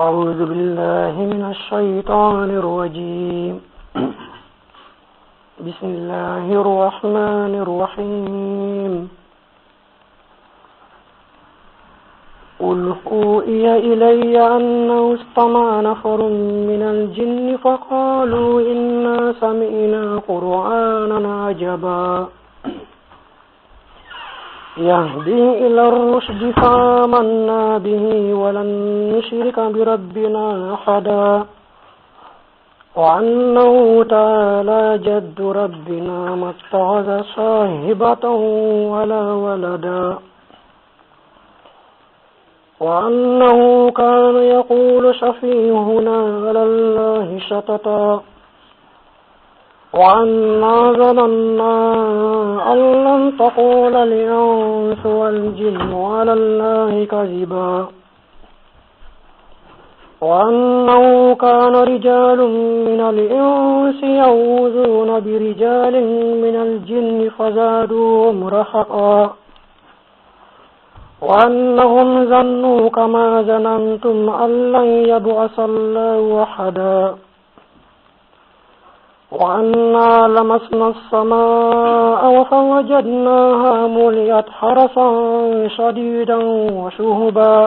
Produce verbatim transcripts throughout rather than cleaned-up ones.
أعوذ بالله من الشيطان الرجيم. بسم الله الرحمن الرحيم. قل أوحي إلي أنه استمع نفر من الجن فقالوا إنا سمعنا قرآنا عجبا يهدي إلى الرشد فآمنا به ولن نشرك بربنا أحدا. وأنه تعالى جد ربنا ما اتخذ صاحبة ولا ولدا. وأنه كان يقول سفيهنا على الله شططا. وأنا ظننا أن لن تقول الإنس والجن على الله كذبا. وأنه كان رجال من الإنس يعوذون برجال من الجن فزادوهم رهقا. وأنهم ظنوا كما ظننتم أن لن يبعث الله أحدا. وأنا لمسنا السماء فوجدناها ملئت حرسا شديدا وشهبا.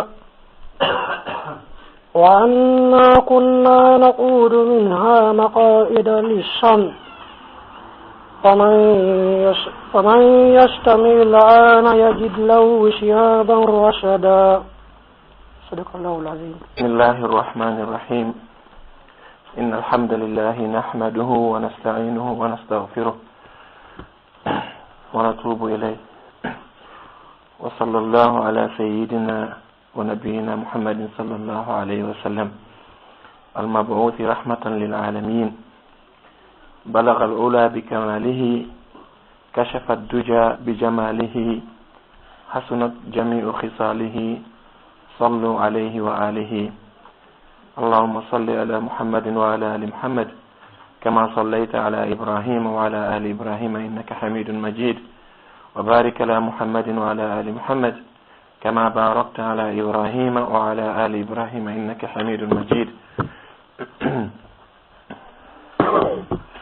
وأنا كنا نقعد منها مقاعد للسمع فمن يس-، فمن يستمع الآن يجد له شهابا رصدا. صدق الله العظيم. بسم الله الرحمن الرحيم. إن الحمد لله نحمده ونستعينه ونستغفره ونتوب إليه. وصلى الله على سيدنا ونبينا محمد صلى الله عليه وسلم، المبعوث رحمة للعالمين، بلغ العلا بكماله، كشف الدجى بجماله، حسنت جميع خصاله، صلوا عليه وآله. اللهم صل على محمد وعلى آل محمد، كما صليت على إبراهيم وعلى آل إبراهيم إنك حميد مجيد، وبارك على محمد وعلى آل محمد، كما باركت على إبراهيم وعلى آل إبراهيم إنك حميد مجيد.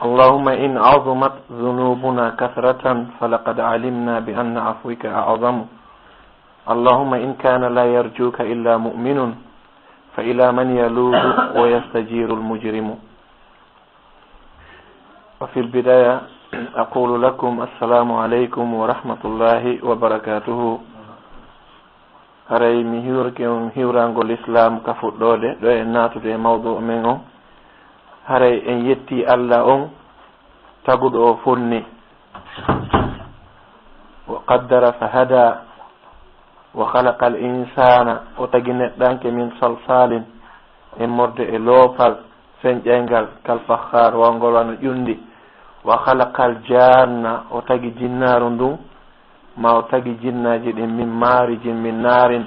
اللهم إن عظمت ذنوبنا كثرة فلقد علمنا بأن عفوك أعظم. اللهم إن كان لا يرجوك إلا مؤمن فإلى من يلوذ ويستجير المجرم. وفي البداية أقول لكم السلام عليكم ورحمة الله وبركاته. Haray mi hiwrike on hiwrangol Islaam ka fuɗɗoode, ɗo en naatude e mawdu men on. Haray en yetti Alla on taguɗo o fonni. Wa qaddara fa hada. Wa khalaqal insana, o tagi neɗɗanke, min salsalin, immorde e loofal senƴayngal, kal fakhar, wawngol wano ƴundi. Wa khalaqal janna, o tagi jinnaaru ndun, ma o tagi jinnaaji ɗin, min marijin, min narin,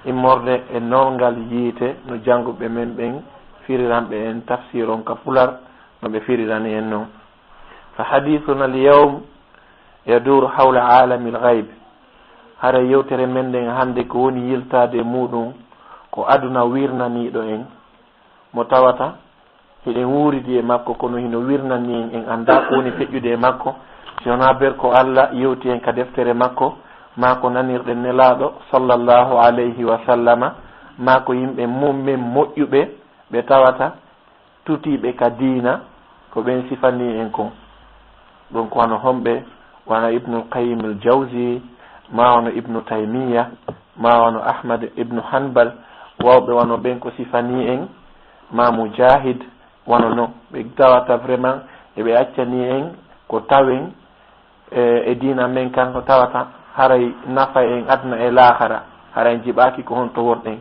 immorde e nolngal yiite, no jannguɓe men ɓen firiranɓe en tafsir on ka pular, no ɓe firirani en non. Fa hadithuna al yawm yaduru hawla alamil ghayb. Hara yewtere men nden hannde ko woni yiltaade e muuɗum ko aduna wirnaniiɗo en, mo tawata hiɗen wuuridi e makko, kono hino wirnani en, en anndaa ko woni feƴƴude e makko, si wonaa ber ko Alla yewti en ka deftere makko, maa ko nanirɗen Nelaaɗo sallallahu alayhi wa sallama, maa ko yimɓe mum men moƴƴuɓe ɓe tawata tutiiɓe ka diina, ko ɓen sifanii en kon. Ɗum ko wano homɓe? Wano Ibnul Qayyim al Jawzi, maa wano Ibnu Taymiya, maa wano Ahmad ibnu Hanbal, wawɓe wano ɓen ko sifanii en, maa Mujahid, wano no ɓe tawata vraiment eɓe accanii en ko tawen e, e diina men kan, ko tawata haray nafa en aduna e laakhara, haray en jiɓaaki ko honto wonɗen.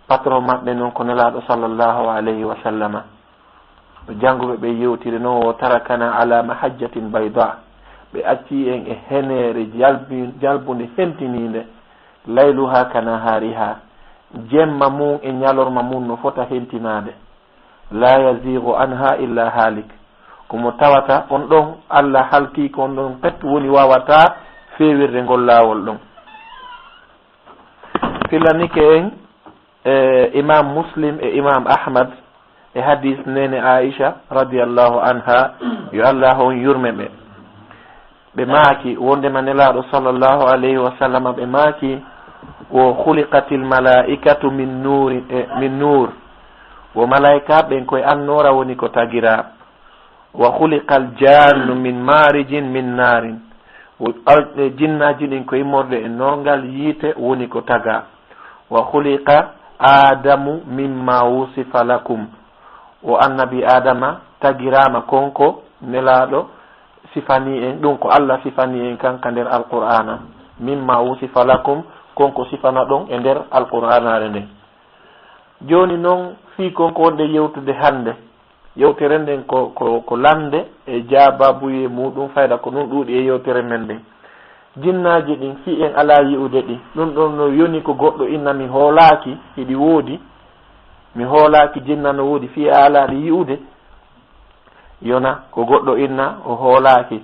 Patron maɓɓe non ko Nelaaɗo sallallahu alayhi wa sallama. No jannguɓe ɓe yewtiri non, o tarakana ala mahajjatin bayda. Ɓe acci en e heneere jalbi-, jalbunde hentiniinde. Layluha ka nahariha. Jemma mum e ñalorma mum no fota hentinaade. La yazigu anha illa halik. Ko mo tawata on ɗon Alla halki ko on ɗon pet woni wawata feewirde ngol laawol ɗon. Filanike en E Imam Muslim e Imam Ahmad e hadis nene Aisha radiyallahu anha, yo Allah on yurme ɓe. Ɓe maaki, wondema Nelaaɗo sallallahu alayhi wa sallam ɓe maaki, wo khuliqatil malaa'ikatu min nuuri, e, min nuur. Wo malaa'ika ɓen koye annoora woni ko tagiraa. Wa khuliqal jannu min maarijin min naarin. Wo al-, e, jinnaaji ɗin ko immorde e norngal yiite woni ko tagaa. Wa khuliqa Adamu mimma wusifa lakum. O annabi Adama tagiraama kon ko Nelaaɗo sifani en, ɗum ko Allah sifani en kan ka nder Alqur'aana. Mimma wusifa lakum, kon ko sifana ɗon e nder Alqur'aanaare nden. Jooni non, fii kon ko wonde yewtude hannde, yewtere nden ko, ko, ko lannde e jaababuye muuɗum fayda, ko ɗum ɗuuɗi e yewtere men nden. Jinnaaji ɗin, fii en alaa yi'ude ɗi, ɗum ɗon no yoni ko goɗɗo inna mi hoolaaki, hiɗi woodi, mi hoolaaki jinna no woodi, fii a alaa ɗi yi'ude, yona ko goɗɗo inna o hoolaaki.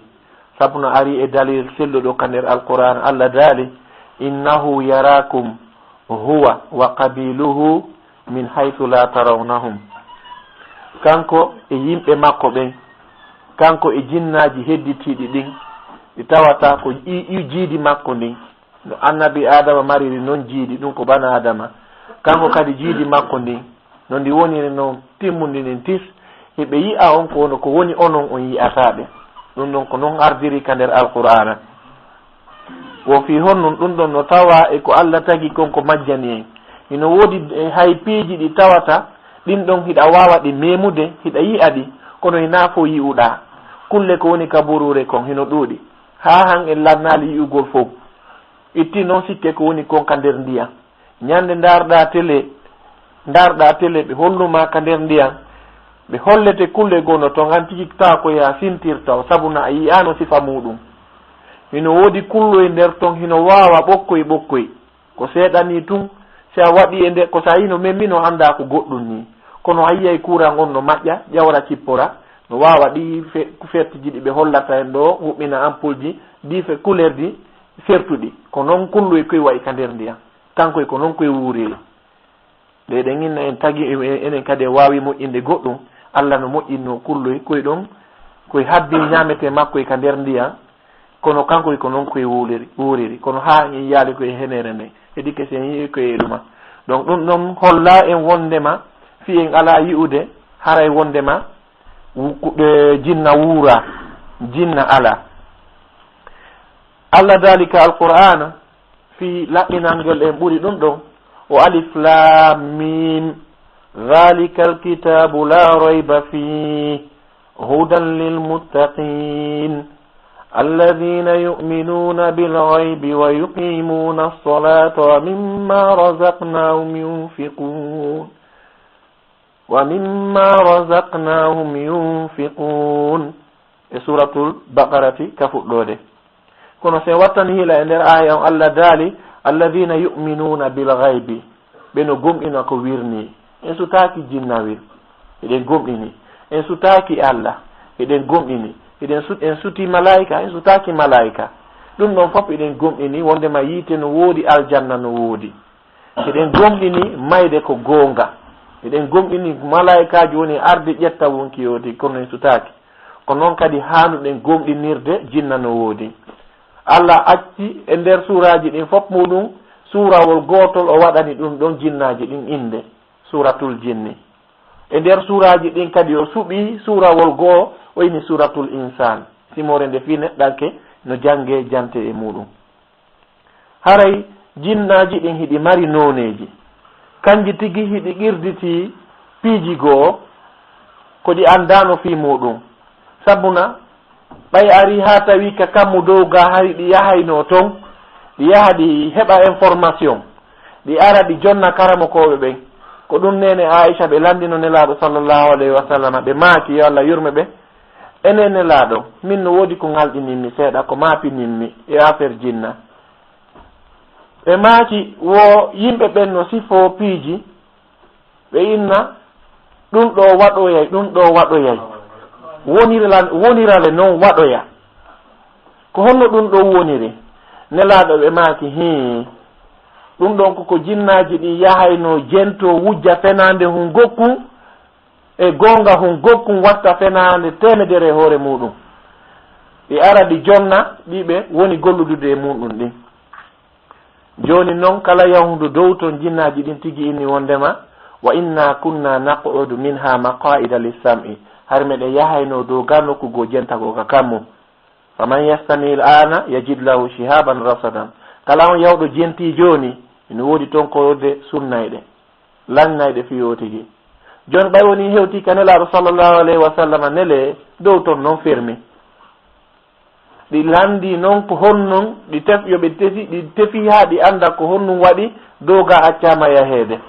Sabu no ari e dalil selluɗo ka nder Alqur'aan, Allah daali, "Innahu yarakum huwa wa qabiluhu min haythu la tarawnahum." Kanko e yimɓe makko ɓen, kanko e jinnaaji hedditiiɗi ɗin, ɗi tawata ko i-, i-, jiidi makko ndin. No annabi Adama mariri non jiidi, ɗum ko bana Adama. Kanko kadi jiidi makko ndin, no ndi woniri non timmundi ndin tis, hiɓe yi'a on ko wono ko woni onon on yi'ataa ɓe. Ɗum ɗon ko non ardiri ka nder Alqur'aana. Wo fii honɗum ɗum ɗon no tawa e ko Allah tagi kon ko majjani en. Hino woodi, e, hay piiji ɗi tawata, ɗin ɗon hiɗa waawa ɗi meemude, hiɗa yi'a ɗi, kono hinaa fow yi'uɗaa. Kulle ko woni ka buruure kon hino ɗuuɗi. Haa han en lannaali yi'ugol fow. Itti non sikke ko woni kon ka nder ndiyan. Ñande ndaarɗaa tele, ndaarɗaa tele, ɓe hollumaa ka nder ndiyan, ɓe hollete kulle goo no ton, an tigi tawa ko yaa sintirta o, sabu na a yi'aano sifa muuɗum. Hino woodi kulloy nder ton, hino waawa ɓokkoy ɓokkoy. Ko seeɗa nii tun, si a waɗi e nder, ko si a yino men mino anndaa ko goɗɗum nii. Kono a yi'ay kuuran on no maƴƴa, ƴawra cippora, no waawa ɗi fe-, fertiji ɗi ɓe hollata en ɗoo, huɓɓina ampulji, ɗi fe-, kulerji fertuɗi. Ko non kulloy koy wa'i ka nder ndiyan. Kanko e ko non koye wuuriri. Ɗe ɗen inna en tagi, e-, e-, enen kadi en waawi moƴƴinde goɗɗum. Allah no moƴƴinno kulloy koye ɗon, koye habbi ñaametee makko e ka nder ndiyan, kono kanko e ko non koye wuuliri, wuuriri. Kono haa en yaali koye henere nden, e dikke si en yi'i koye e ɗuma. Donc, ɗum ɗon holla en wondema, fii en alaa yi'ude, haray wondema, wu-, ku-, e, jinna wuura, jinna alaa. Allah daali ka Alqur'aana, fii laɓɓinangol en ɓuri ɗum ɗon, o alif laam miim, "Dhaalikal kitaabu laa rayba fiih, hudan lil muttaqiin, alladhiina yu'minuuna bil ghaybi wa yuqiimuunas salaata wa mimmaa razaqnaahum yunfiquun." "Wa mimmaa razaqnaahum yunfiquun." E Suuratul Baqarati ka fuɗɗoode. Kono si en wattani hiila e nder aaya on, Allah daali, "Alladhiina yu'minuuna bil ghaybi." Ɓe no gomɗina ko wirnii. En sutaaki jinnawir. Eɗen gomɗini. En sutaaki Allah. Eɗen gomɗini. Eɗen su-, en sutii malaa'ika. En sutaaki malaa'ika. Ɗum ɗon fof eɗen gomɗini wondema yiite no woodi, aljanna no woodi. Eɗen gomɗini mayde ko goonga. Eɗen gomɗini malaa'ikaajo woni arde ƴetta wonki yooti, kono en sutaaki. Ko noon kadi haanuɗen gomɗinirde jinna no woodi. Allah acci e nder suuraaji ɗin fof muuɗum, suurawol gootol o waɗani ɗum ɗon jinnaaji ɗin innde, Suuratul Jinni. E nder suuraaji ɗin kadi o suɓii suurawol goo, o inni Suuratul Insaan. Simoore nde fii neɗɗanke no janngee jante e muuɗum. Haray jinnaaji ɗin hiɗi mari nooneeji. Kanji tigi hiɗi qirditii piiji goo ko ɗi anndaano fii muuɗum. Sabuna, ɓay arii haa tawii ka kammu dow gaa hari ɗi yahaynoo ton, ɗi yaha ɗi heɓa information, ɗi ara ɗi jonna karamokooɓe ɓen. Ko ɗum neene Aisha ɓe lanndino Nelaaɗo sallallahu alayhi wa sallam, ɓe maaki, yo Allah yurme ɓe, "Enen Nelaaɗo, min no woodi ko ŋalɗininmi seeɗa, ko maapininmi e affaire jinna." Ɓe maaki, "Wo yimɓe ɓen no sifoo piiji, ɓe inna, 'Ɗum ɗoo waɗoyay, ɗum ɗoo waɗoyay.' Wonirla-, wonirale non waɗoya. Ko honno ɗum ɗoo woniri?" Nelaaɗo ɓe maaki, "Hii, Ɗum ɗon ko ko jinnaaji ɗin yahaynoo jentoo wujja fenaande hun gokkun, e goonga hun gokkun watta fenaande teemedere e hoore muuɗum. Ɗi ara ɗi jonna ɗi ɓe woni golludude e muuɗum ɗin. Jooni non, kala yahundu dow ton, jinnaaji ɗin tigi inni wonndema, "Wa inna kunna naq'udu minha maqa'ida lis-sam'i." Hari meɗen yahaynoo dow ga nokku goo jentagol ka kammu. "Faman yastami al-ana yajid lahu shihaban rasadan." Kala on yawɗo jentii jooni, ina woodi ton ko wodde sunnayɗe, langnayɗe fii o tigi. Jooni ɓay woni hewtii ka Nelaaɗo sallallahu alayhi wa sallam, nelee dow ton non fermi. Ɗi lanndii non ko honɗun, ɗi tef-, yo ɓe tefi, ɗi tefii haa ɗi annda ko honɗun waɗi, dow ga accaama yaheede.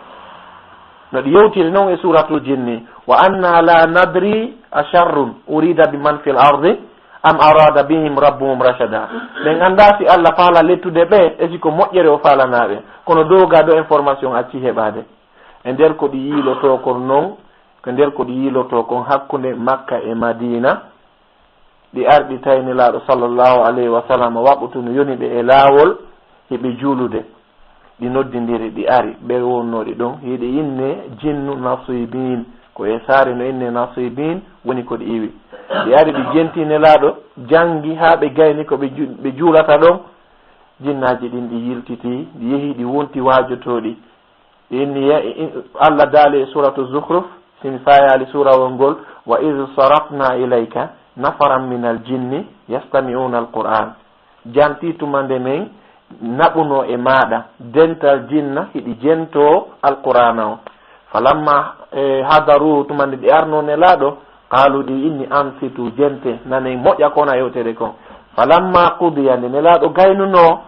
No ɗi yewtiri non e Suuratul Jinni, "Wa anna la nadri a sharrun urida bi man fil ardi am arada bihim rabbuhum rashada." Ɓen anndaa si Alla faala lettude ɓe, e si ko moƴƴere o faalanaa ɓe. Kono dow ga ɗo information acci heɓaade. E nder ko ɗi yiilotoo kon non, ko nder ko ɗi yiilotoo kon hakkunde Makka e Madiina, ɗi ari ɗi tawi Nelaaɗo sallallahu alayhi wa sallam waqtu no yoni ɓe e laawol, hiɓe juulude. Ɗi noddindiri, ɗi ari, ɓe wonnooɗi ɗon, hiɗi inne jinnu Nasibiin, ko e saare no inne Nasibiin, woni ko ɗi iwi. Ɗi ari, ɗi jenti Nelaaɗo, janngi haa ɓe gayni ko ɓe ju-, ɓe juulata ɗon, jinnaaji ɗin ɗi yiltiti, ɗi yehi, ɗi wonti waajotooɗi. Inni ya-, i-, i-, Allah daali e suuratu Zukhruf, si mi faayaali suurawol ngol, "Wa iz sarafna ilayka nafaran minal jinni yastami'una al-Qur'an." Janti tuma nde men naɓunoo e maaɗa dental jinna hiɗi jentoo Alqur'aana o. Falamma, eh, hadaru, tuma nde ɗi arnoo Nelaaɗo, qaalu, ɗi inni, "Ansitu, jente, nanen, moƴƴa ko wona yewtere kon." Falamma qudiya, nde Nelaaɗo gaynunoo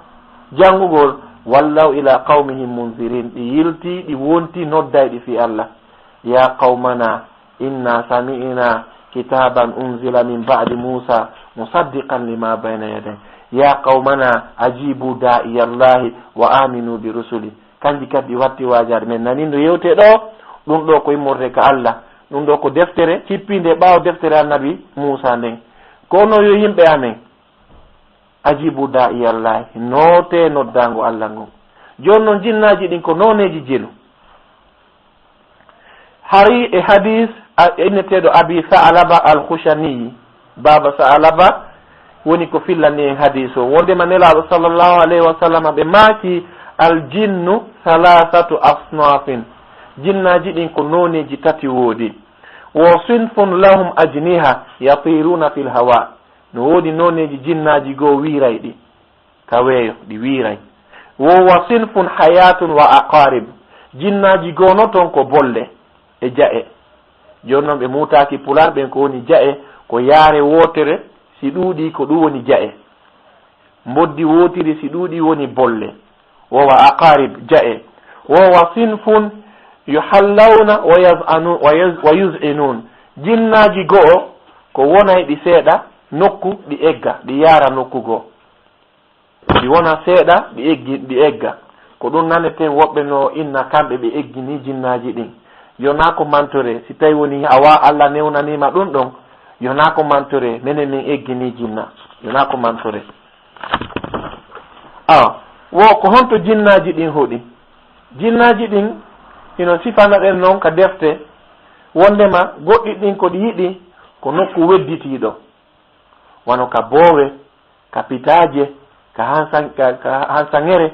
janngugol, wallaw ila qawmihim munzirin, ɗi yilti, ɗi wonti noddayɗi fii Allah. Ya qawmana, inna sami'na kitaban unzila min ba'di Musa musaddiqan lima bayna yadayhi. Ya qawmana, ajibu da'iyallahi wa aminu bi rusuli. Kanji kadi ɗi watti waajaade. Men nanii no yewtee ɗoo, ɗum ɗoo ko immorde ka Allah. Ɗum ɗoo ko deftere cippiinde ɓaawo deftere Annabi Muusaa nden. Ko onon yo yimɓe amen, ajibu da'iyallahi, nootee noddaango Allah ngon. Jooni non, jinnaaji ɗin ko nooneeji jelu. Hari e hadiis a-, inneteeɗo Abi Sa'laba al-Khushani, Baaba Sa'laba, woni ko fillani en hadiis o. Wondema Nelaaɗo sallallahu alayhi wa sallam ɓe maaki, "Al-jinnu thalathatu asnafin." Jinnaaji ɗin ko nooneeji tati woodi. "Wa sinfun lahum ajniha yatiruna fil hawa." No woodi nooneeji jinnaaji goo wiirayɗi ka weeyo, ɗi wiiray. "Wo wa sinfun hayatun wa aqarib." Jinnaaji goo no ton ko bolle e ja'e. Jooni non ɓe muutaaki Pulaar ɓen ko woni ja'e, ko yaare wootere, si ɗuuɗii ko ɗum woni ja'e. Mboddi wootiri si ɗuuɗii woni bolle. Wo wa aqarib, ja'e. "Wo wa sinfun yuhallawna wa yaz'anu-, wa yuz-, wa yuz'inun." Jinnaaji goo ko wonayɗi seeɗa nokku, ɗi egga, ɗi yaara nokku goo. Ɗi wona seeɗa, ɗi eggi, ɗi egga. Ko ɗum naneten woɓɓe no inna kamɓe ɓe eggini jinnaaji ɗin. Yo naa ko mantore, si tawi woni awa Allah newnaniima ɗum ɗon, yo naa ko mantore, menen min eggini jinna. Yo naa ko mantore. Awa, wo ko honto jinnaaji ɗin hoɗi? Jinnaaji ɗin hino sifanaɗen non ka defte, wondema goɗɗi ɗin ko ɗi yiɗi ko nokku wedditiiɗo, wano ka boowe, ka pitaaje, ka hansan-, ka, ka hansaŋere,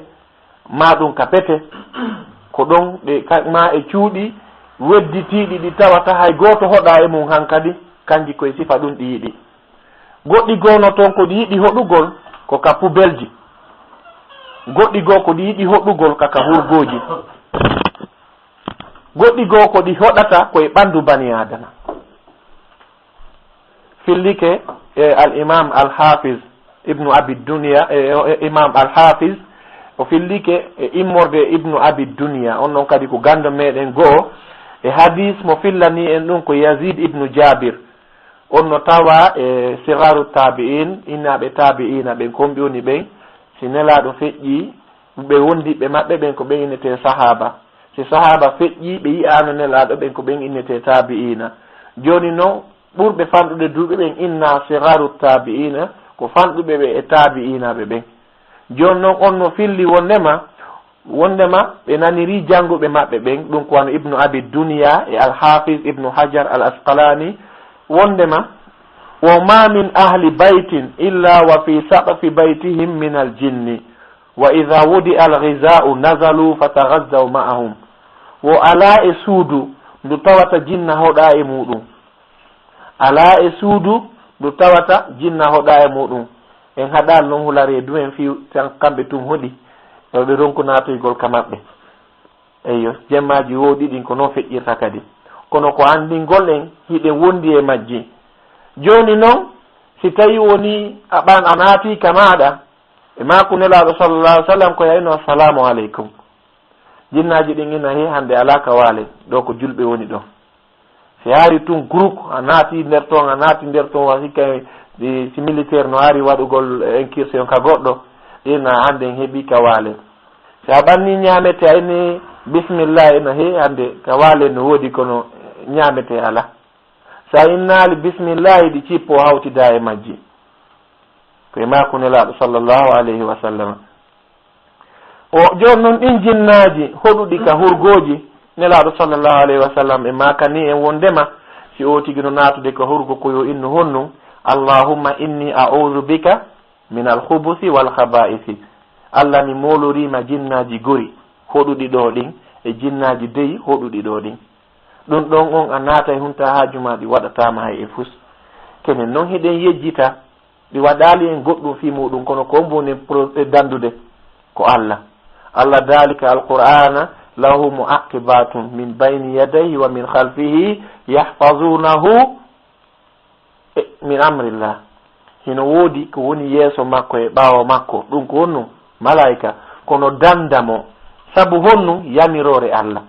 maa ɗum ka pete, ko ɗon ɗe ka, maa e cuuɗi wedditiiɗi ɗi tawata hay gooto hoɗaa e mum hankadi, kanji koye sifa ɗum ɗi yiɗi. Goɗɗi goo no ton ko ɗi yiɗi hoɗugol ko ka pubelji. Goɗɗi goo ko ɗi yiɗi hoɗugol ka, ka hurgooji. Goɗɗi goo ko ɗi hoɗata ko e ɓandu bani Aadama. Fillike e al imam al hafiz Ibnu Abi Dunya, e, e, imam al hafiz, o fillike e immorde Ibnu Abi Dunya, on non kadi ko ganndo meɗen goo, e hadis mo fillani en ɗum ko Yazid ibnu Jabir. On no tawa e sigaru tabi'in, innaaɓe tabi'ina ɓen, ko ɓe woni ɓen, si Nelaaɗo feƴƴi, ɓe wondiɓɓe maɓɓe ɓen ko ɓen innetee sahaaba. Si sahaaba feƴƴi, ɓe yi'aano Nelaaɗo ɓen ko ɓen innetee tabi'ina. Jooni non, ɓurɓe fanɗude duuɓi ɓen innaa sigaru tabi'ina, ko fanɗuɓe ɓe e tabi'inaaɓe ɓen. Jooni non, on no filli wondema Wondema ɓe naniri jannguɓe maɓɓe ɓen, ɗum ko wano Ibnu Abi Dunya e Al-Hafiz Ibnu Hajar Al-Asqalani, wondema, "Wa ma min ahli baytin illa wa fi saqfi baytihim min al-jinni, wa idha wudi'a al-ghidha'u nazalu fataghadhaw ma'ahum." Wo alaa e suudu ndu tawata jinna hoɗaa e muuɗum. Alaa e suudu ndu tawata jinna hoɗaa e muuɗum. En haɗaali non hulare du en fii tan kamɓe tun hoɗi, yo ɓe ronku naatoygol ka maɓɓe. Eyyo, jemmaaji wooɗi ɗin ko non feƴƴirta kadi. Kono ko anndingol en, hiɗen wondi e majji. Jooni non, si tawii wonii a ɓan a naatii ka maaɗa, e maaku Nelaaɗo sallallahu alaihi wasallam ko yayno, "Assalamu aleykum." Jinnaaji ɗin ina he hannde alaa ka waale, ɗo ko julɓe woni ɗo. Si haari tun groupe, a naati nder ton, a naati nder ton, wa hikka, eh, si militaire no haari waɗugol incursion ka goɗɗo, ina hannde en heɓi ka waale. Si a ɓanni ñaamete, a inni bismillah, ina he hannde ka waale no woodi, kono ñaamete alaa. Si a innaali bismillah, ɗi cippo hawtida e majji. Ko e maaku Nelaaɗo sallallahu alayhi wa sallam. O jooni non ɗin jinnaaji hoɗuɗi ka hurgooji, Nelaaɗo sallallahu alayhi wa sallam e maakani en wondema, si o tigi no naatude ka hurgo ko yo innu honnu, "Allahumma inni a'udhu bika min al-khubuthi wal khaba'isi." Allah, mi mooloriima jinnaaji gori hoɗuɗi ɗo ɗin, e jinnaaji deyi hoɗuɗi ɗo ɗin. Ɗum ɗon on a naatay hunta haaju ma ɗi waɗataama hay e fus. Kenen non hiɗen yejjita ɗi waɗaali en goɗɗum fii muɗum, kono ko on woni pro-, e dandude ko Allah. Allah daali ka Alqur'aana, "Lahu mu'aqibatun min bayni yadayhi wa min khalfihi yahfazunahu, e, min amrillah." Hino woodi ko woni yeeso makko e ɓaawo makko, ɗum ko honno? Malaa'ika, kono danda mo. Sabu honno? Yamiroore Allah.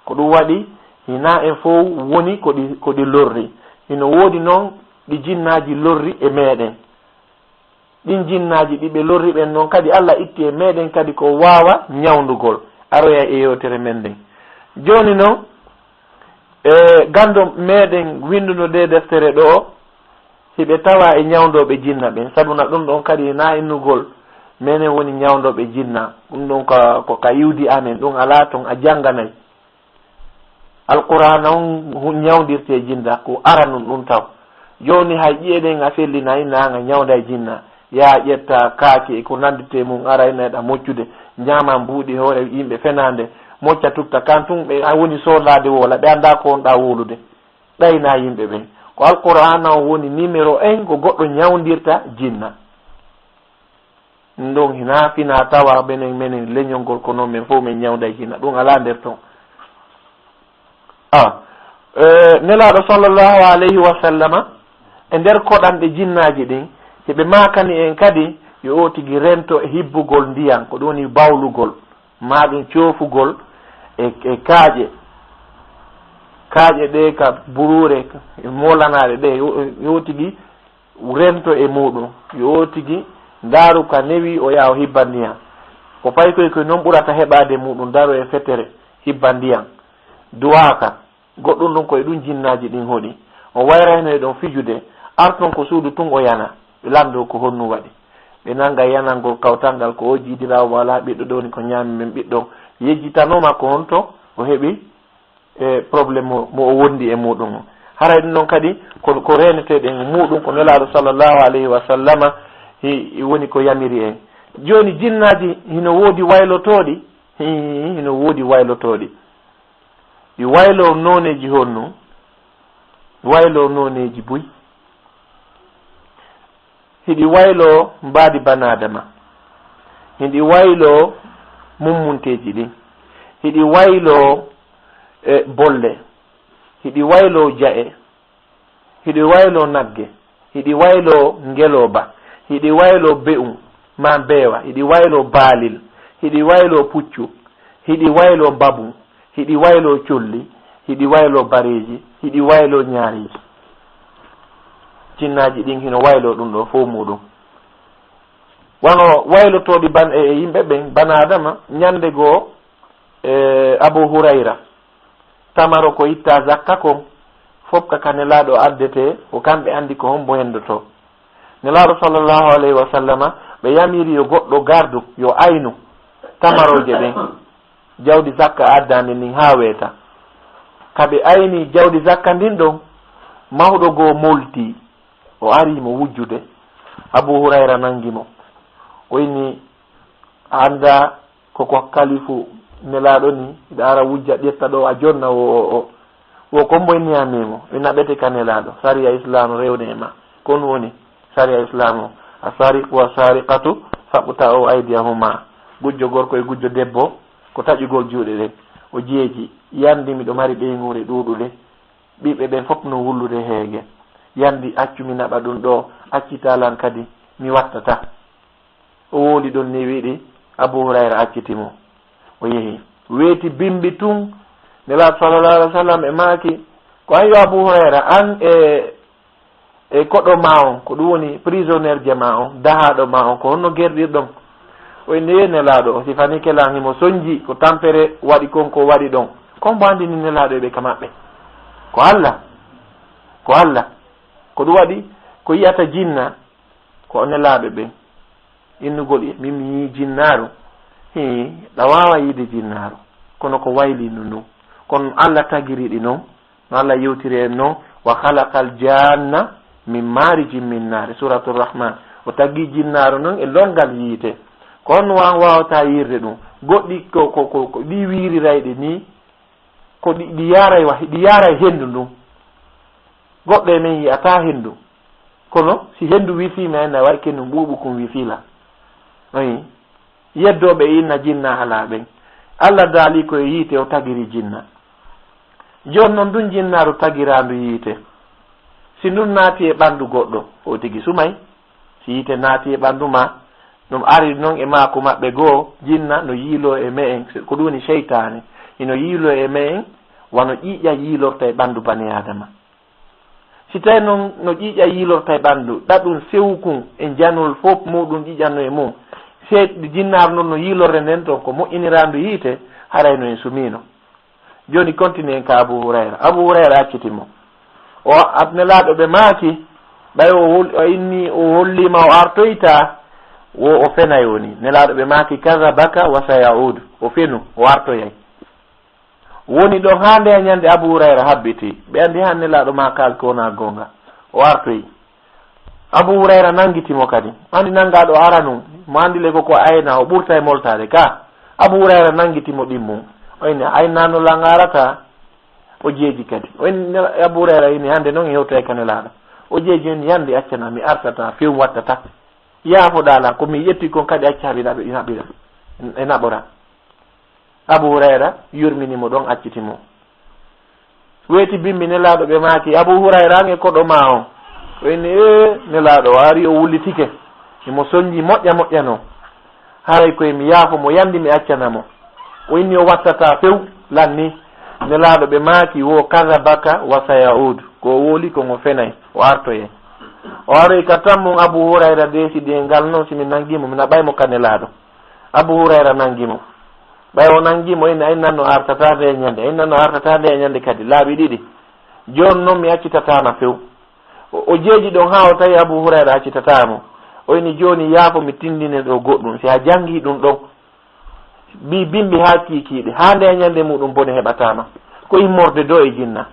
Ko ɗum waɗi, hinaa en fow woni ko ɗi, ko ɗi lorri. Hino woodi non ɗi jinnaaji lorri e meɗen. Ɗin jinnaaji ɗi ɓe lorri ɓen non kadi, Allah itti e meɗen kadi ko waawa ñawndugol. Aroya e yewtere men nden. Jooni non, e ganndo meɗen winnduno nde deftere ɗo, hiɓe tawa e ñawndooɓe jinna ɓen. Sabu na ɗum ɗon kadi na innugol, menen woni ñawndooɓe jinna. Ɗum ɗon ka, ko ka iwdi amen, ɗum alaa ton a jannganay. Alqur'aana on hu-, ñawndirte jinda, ko aranun ɗum taw. Jooni hay ƴi'e ɗen a sellina, inna an a ñawnday jinna. Yaa ƴetta kaake e ko nannditee mun, ara inna eɗa moccude, ñaama mbuuɗi hoore yimɓe fenaande, mocca tutta, kan tun ɓe a woni soolaade woola, ɓe anndaa ko on ɗaa wowlude. Ɗayna yimɓe ɓen. Ko Alqur'aana on woni numéro un ko goɗɗo ñawndirta jinna. Ɗum ɗon hinaa finaa tawaa menen, menen leñol ngol, kono men fof men ñawnday jinna. Ɗum alaa nder ton. Ah, eh, Nelaaɗo sallallahu alayhi wa sallama, e nder koɗanɗe jinnaaji ɗin, hiɓe maakani en kadi yo o tigi rento e hibbugol ndiyan, ko ɗum woni bawlugol, maa ɗum coofugol e, e kaaƴe. Kaaƴe ɗe ka buruure, e moolanaare ɗe, yo, yo tigi rento e muɗum, yo o tigi ndaaru ka newi, o yaha o hibba ndiyan. Ko paykoy koy non ɓurata heɓaade muɗum, daro e fetere, hibba ndiyan. Duwaaka, goɗɗum ɗum ko e ɗum jinnaaji ɗin hoɗi. O wayrayno e ɗon fijude, arton ko suudu tun o yana, ɓe lanndo ko honnu waɗi. Ɓe nanga yanangol kawtal ngal, ko o jiidiraawo mo alaa ɓiɗɗo, ɗo woni ko ñaami men ɓiɗɗo. Yejjitanooma ko honto o heɓi e problème mo, mo o wondi e muɗum o. Haray ɗum ɗon kadi ko, ko reeneteeɗen muɗum ko Nelaaɗo sallallahu alayhi wa sallama hi, woni ko yamiri en. Jooni jinnaaji hino woodi waylotooɗi, hi, hino woodi waylotooɗi. Ɗi wayloo nooneeji honno? Wayloo nooneeji buy. Hiɗi wayloo mbaadi banaadama. Hiɗi wayloo mummunteeji ɗin. Hiɗi wayloo, e, bolle. Hiɗi wayloo ja'e. Hiɗi wayloo nagge. Hiɗi wayloo ngelooba. Hiɗi wayloo be'um maa mbeewa. Hiɗi wayloo baalil. Hiɗi wayloo puccu. Hiɗi wayloo mbabu. Hiɗi wayloo colli. Hiɗi wayloo bareeji. Hiɗi wayloo ñaareeji. Jinnaaji ɗin hino wayloo ɗum ɗoo fow muɗum. Wano waylotooɗi ban-, e, e yimɓe ɓen, banaadama, ñande goo, e, Abu Hurayra, tamaro ko itta zakka kon, fof ka, ka Nelaaɗo addetee, ko kamɓe anndi ko hombo henndotoo. Nelaaɗo sallallahu alayhi wa sallama, ɓe yamiri yo goɗɗo gardu, yo aynu. tamarooje ɗen, jawdi zakka addaande ndin haa weeta. Ka ɓe ayni jawdi zakka ndin ɗon, mawɗo goo molti, o ari mo wujjude. Abu Hurayra nangi mo. O inni, "A anndaa ko ko kalifu Nelaaɗo ni, hiɗa ara wujja ƴetta ɗo a jonna o, o, o." Wo ko mbo inni a memo, mi naɓete ka Nelaaɗo, sariya Islaamu rewde e ma. Ko ɗun woni sariya Islaamu o. "As-sariqu was-sariqatu faqta'u aydiyahuma." Gujjo gorko e gujjo debbo, ko taƴugol juuɗe ɗen. O jeeji, "Yandi miɗo mari ɓeynguure ɗuuɗude. Ɓiɓɓe ɓen fof no wullude heege. Yandi accu mi naɓa ɗun ɗo, accita lan kadi, mi wattata." O wowli ɗun ni wiɗi, Abu Hurayra acciti mo. O yehi. Weeti bimbi tun, Nelaaɗo sallallahu alaihi wasallam e maaki, "Ko an yo Abu Hurayra, an e, e koɗo ma on, ko ɗun woni prisonnier je ma on, dahaaɗo ma on, ko honno gerɗirɗon?" O inni, "Ee Nelaaɗo, o sifanike lan himo sonji, ko tampere waɗi kon ko waɗi ɗon." Ko mbo anndini Nelaaɗo e ɓe ka maɓɓe? Ko Alla. Ko Alla. Ko ɗun waɗi, ko yi'ata jinna, ko nelaaɓe ɓen. Innugol e, "Min mi yi'i jinnaaru." Hii, ɗa waawa yi'ude jinnaaru. Kono ko waylii ndun ɗun. Kono Alla tagiri ɗi non. No Alla yewtiri en non, "Wa khalaqal janna min marijin min nar." Suratul Rahman. O tagi jinnaaru non e longal yiite. Ko honno wa-, waawata yi'irde ɗun? Goɗɗi ko, ko, ko, ko ɗi wiirirayɗi ni, ko ɗi, ɗi yaaray wa-, ɗi yaaray henndu ndun. Goɗɗo e men yi'ataa henndu. Kono si henndu wifiima, en na wayi ke no ɓuuɓu kun wifiila. Ayi. Yeddooɓe inna jinna alaa ɓen. Alla daali ko e yiite o tagiri jinna. Jooni non ndun jinnaaru tagiraandu yiite. Si ndun naati e ɓandu goɗɗo, o tigi sumay. Si yiite naati e ɓandu ma, ɗun ari non e maaku maɓɓe goo, jinna no yiiloo e me'en, ko ɗun woni seytaane. Hino yiiloo e me'en, wano ƴiiƴa yiilorta e ɓandu bani Aadama. Si tawi non no ƴiiƴa yiilorta e ɓandu, ɗaɗun sewukun e janol fof muɗun ƴiiƴan no e mun. Se jinnaaru ndun no yiilorde nden ton ko moƴƴiniraandu yiite, haray no en sumiino. Jooni, continue en ka Abu Hurayra. Abu Hurayra acciti mo. O, a-, Nelaaɗo ɓe maaki, ɓay o hol-, o inni, o holliima o artoyta, wo o fenay woni. Nelaaɗo ɓe maaki, "Kadhabaka wa sayaudu." O fenu, o artoyay. Woni ɗon haa nde ñande Abu Hurayra habbiti. Ɓe anndi haa Nelaaɗo ma kaal ko wonaa goonga. O artoyi. Abu Hurayra nangiti mo kadi. Anndi nangaaɗo aranun, mo anndi le ko ko ayna, o ɓurta e moltaade ka. Abu Hurayra nangiti mo ɗimmun. O inni, "Aynaa no langaarata?" O jeeji kadi. O inni, Abu Hurayra inni, "Hannde non en hewtoyay ka Nelaaɗo." O jeeji, o inni, "Yandi accana, mi artata, few wattata. Yaafoɗaa lan, ko mi ƴetti kon kadi acca mi naɓi-, naɓira, e naɓora." Abu Hurayra yurmini mo ɗon, acciti mo. Weeti bimbi Nelaaɗo ɓe maaki, "Abu Hurayra, an e koɗo ma on?" O inni, "Ee, Nelaaɗo, o ari o wullitike. Himo sonji moƴƴa moƴƴa non. Haray ko e mi yaafo mo, yandi mi accana mo." O inni o wattata few, lanni. Nelaaɗo ɓe maaki, "Wo kadhabaka wa sayaudu." Ko o wowli kon o fenay, o artoyay. O aroyi ka tammum Abu Hurayra deesidi e ngal non, si mi nangi mo, mi naɓay mo ka Nelaaɗo. Abu Hurayra nangi mo. Ɓay o nangi mo, ene, "Ay, nanno artata nde ñande, ay, nanno artata nde ñande kadi, laabi ɗiɗi. Jooni non mi accitataama few." O, o jeeji ɗon haa o tawi Abu Hurayra accitataa mo. O ini, "Jooni yaafo mi tindine ɗo goɗɗum, si a jangi ɗum ɗon, bi-, bimbi haa kiikiiɗe, haa nde ñande muɗum bone heɓataa ma. Ko immorde do e jinna.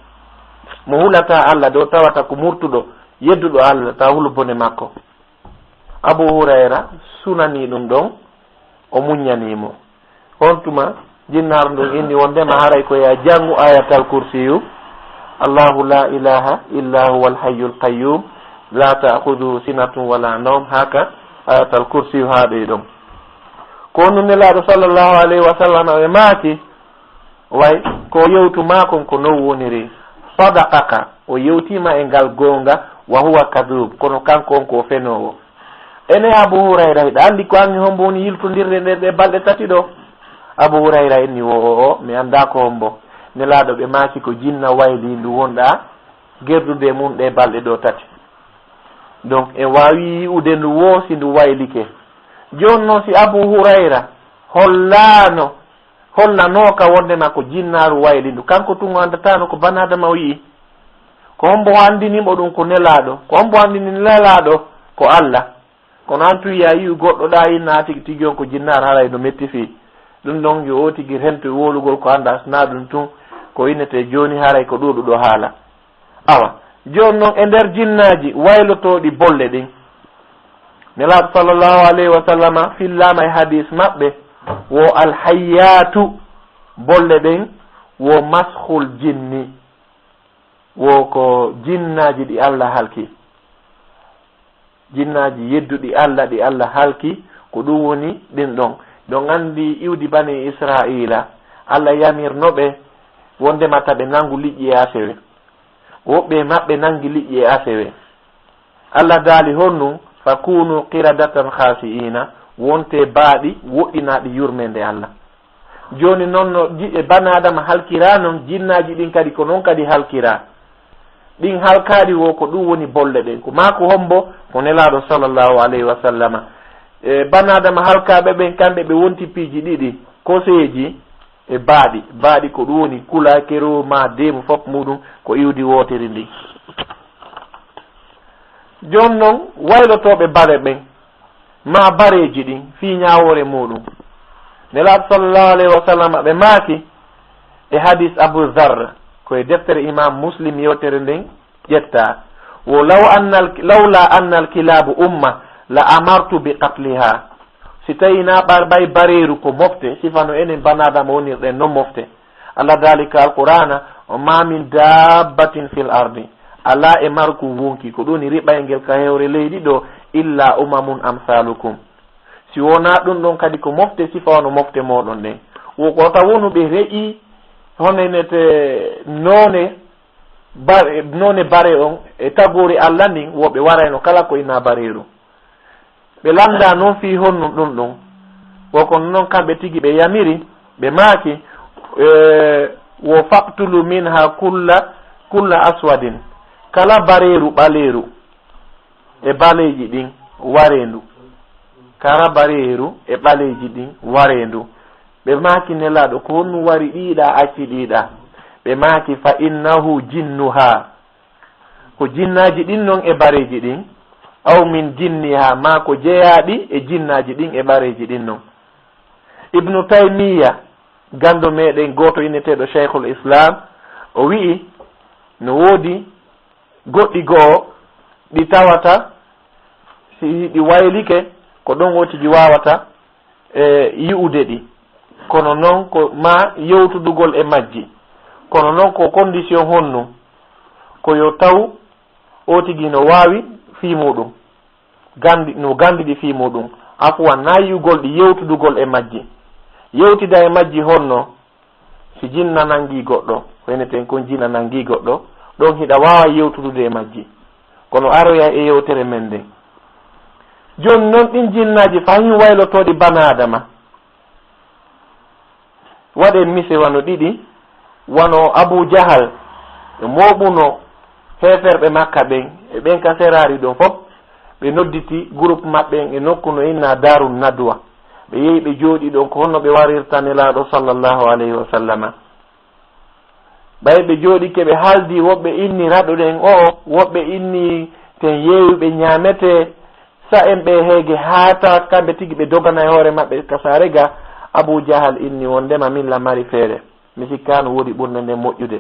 Mo hulataa Alla do tawata ko murtuɗo, yedduɗo Alla, ta hulu bone makko." Abu Hurayra sunanii ɗum ɗon, o muññanii mo. On tuma, jinnaaru ndun inni wondema haray ko ya janngu Ayatal Kursiyu, "Allahu la ilaha illa huwa al-hayyul qayyum, la ta'khudhuhu sinatun wala nawm", haka Ayatal Kursiyu haaɗoyi ɗon. Ko on Nelaaɗo sallallahu alayhi wa sallam e maaki, Way, ko yewtu maa kon ko non woniri. Sadaqaka, o yewtiima e ngal goonga, wa huwa kadhub, kono kanko on ko o fenoowo. Ene Abu Hurayra, hiɗa anndi ko anni hombo woni yiltondirde nder ɗe balɗe tati ɗo? Abu Hurayra inni wo o, o, mi anndaa ko hombo. Nelaaɗo ɓe maaki ko jinna wayli ndu wonɗa gerdude e mun ɗe balɗe ɗo tati. Donc, en waawi yi'ude ndu wo si ndu waylike. Jooni non si Abu Hurayra hollaano hollanooka wondema ko jinnaaru wayli ndu. Kanko tun o anndataano ko banaadama o yi'i. Ko hombo anndini mo ɗum ko Nelaaɗo? Ko hombo anndini Nelaaɗo? Ko Alla. Kono an tun ya yi'u goɗɗo ɗa inna tigi tigi on ko jinnaaru, haray no metti fii. Ɗum ɗon yo o tigi rento e wowlugol ko anndaa, so naa ɗum tun ko innetee jooni, haray ko ɗuuɗuɗo haala. Awa, jooni non e nder jinnaaji waylotooɗi bolle ɗin, Nelaaɗo sallallahu alayhi wa sallama fillaama e hadiis maɓɓe, wo alhayyaatu, bolle ɗen wo maskhul jinni, wo ko jinnaaji ɗi Allah halki. Jinnaaji yedduɗi Allah, ɗi Allah halki, ko ɗum woni ɗin ɗon. Ɗon anndi iwdi Bani Isra'iila, Allah yamirno ɓe wonndema ta ɓe nanngu liƴƴi e asewe. Woɓɓe e maɓɓe nanngi liƴƴi e asewe. Allah daali honɗum, "Fakunu qiradatan khasi'ina", wonte baaɗi woɗɗinaaɗi yurmeende Allah. Jooni non no ji-, e bani Aadama halkiraa non, jinnaaji ɗin kadi ko non kadi halkiraa. Ɗin halkaaɗi wo ko ɗum woni bolle ɗen. Ko maaku hombo? Ko Nelaaɗo sallallahu alayhi wa sallama. E bani Aadama halkaaɓe ɓen, kamɓe ɓe wonti piiji ɗiɗi, koseeji e baaɗi. Baaɗi ko ɗum woni kula, kero, ma deemu, fof muɗum ko iwdi wooteri ndin. Jooni non waylotooɓe bare ɓen, ma bareeji ɗin fii ñaawoore muɗum. Nelaaɗo sallallahu alayhi wa sallam ɓe maaki e hadis Abu Dharr, ko e deftere Imam Muslim yewtere nden ƴetta, wo, "Law annal, lawla annal kilabu umma la amartu bi qatliha." Si tawi na ɓar-, ɓay bareeru ko mofte, sifa no enen bani Aadama wonirɗen non mofte. Allah daali ka Alqur'aana, "Wa ma min dabbatin fil ardi." Alaa e marku wonki, ko ɗum woni riɓayngel ka hewre leydi ɗo, "illa umamun amsalukum." Si wonaa ɗum ɗon kadi ko mofte, sifa wano mofte mooɗon ɗen. Wo ko ta wonu ɓe re'i, hono nete noone bare, noone bare on e tagoori Allah ndin, wo ɓe warayno kala ko ina bareeru. Ɓe lannda non fii honɗum ɗum ɗum. Wo ko non kamɓe tigi ɓe yamiri, ɓe maaki, e, wo, "Faqtulu minha kulla, kulla aswadin." Kala bareeru ɓaleeru e ɓaleeji ɗin wareendu. Kala bareeru e ɓaleeji ɗin wareendu. Ɓe maaki, "Nelaaɗo, ko honɗum wari ɗiɗa, acci ɗiɗa?" Ɓe maaki, "Fa innahu jinnuha." Ko jinnaaji ɗin non e bareeji ɗin, aw min jinniha, maa ko jeyaaɗi e jinnaaji ɗin e bareeji ɗin non. Ibnu Taymiyya, ganndo meɗen gooto inneteeɗo Shaykhul Islam, o wi'i, no woodi goɗɗi go'o ɗi tawata, si ɗi waylike, ko ɗon o tigi waawata e yi'ude ɗi. Kono non ko ma yewtudugol e majji. Kono non ko condition honno? Ko yo taw o tigi no waawi fii muɗum. Gandi, no gandi ɗi fii muɗum. Afuwan, na yi'ugol ɗi, yewtudugol e majji. Yewtida e majji honno? Si jinna nangi goɗɗo, ko eneten kon jinna nangi goɗɗo, ɗon hiɗa waawa yewtudude e majji. Kono aroya e yewtere men nden. Jooni non ɗin jinnaaji fahin waylotooɗi bana Adama. Waɗen mise wano ɗiɗi, wano Abu Jahal e mooɓuno heeferɓe Makka ɓen, e ɓen ka seraari ɗon fof, ɓe nodditi groupe maɓɓe en e nokku no inna Daaru Nadwa. Ɓe yehi ɓe jooɗi ɗon ko honno ɓe warirta Nelaaɗo sallallahu alayhi wa sallama. Ɓay ɓe jooɗike ɓe haaldi, woɓɓe inni raɗuɗen o'o, woɓɓe inni ten yeeyuɓe ñaametee, sa'en ɓe heege haata kamɓe tigi ɓe dogana e hoore maɓɓe ka saare ga. Abu Jahal inni wondema min la mari feere. Mi sikkaano woodi ɓurnde nden moƴƴude.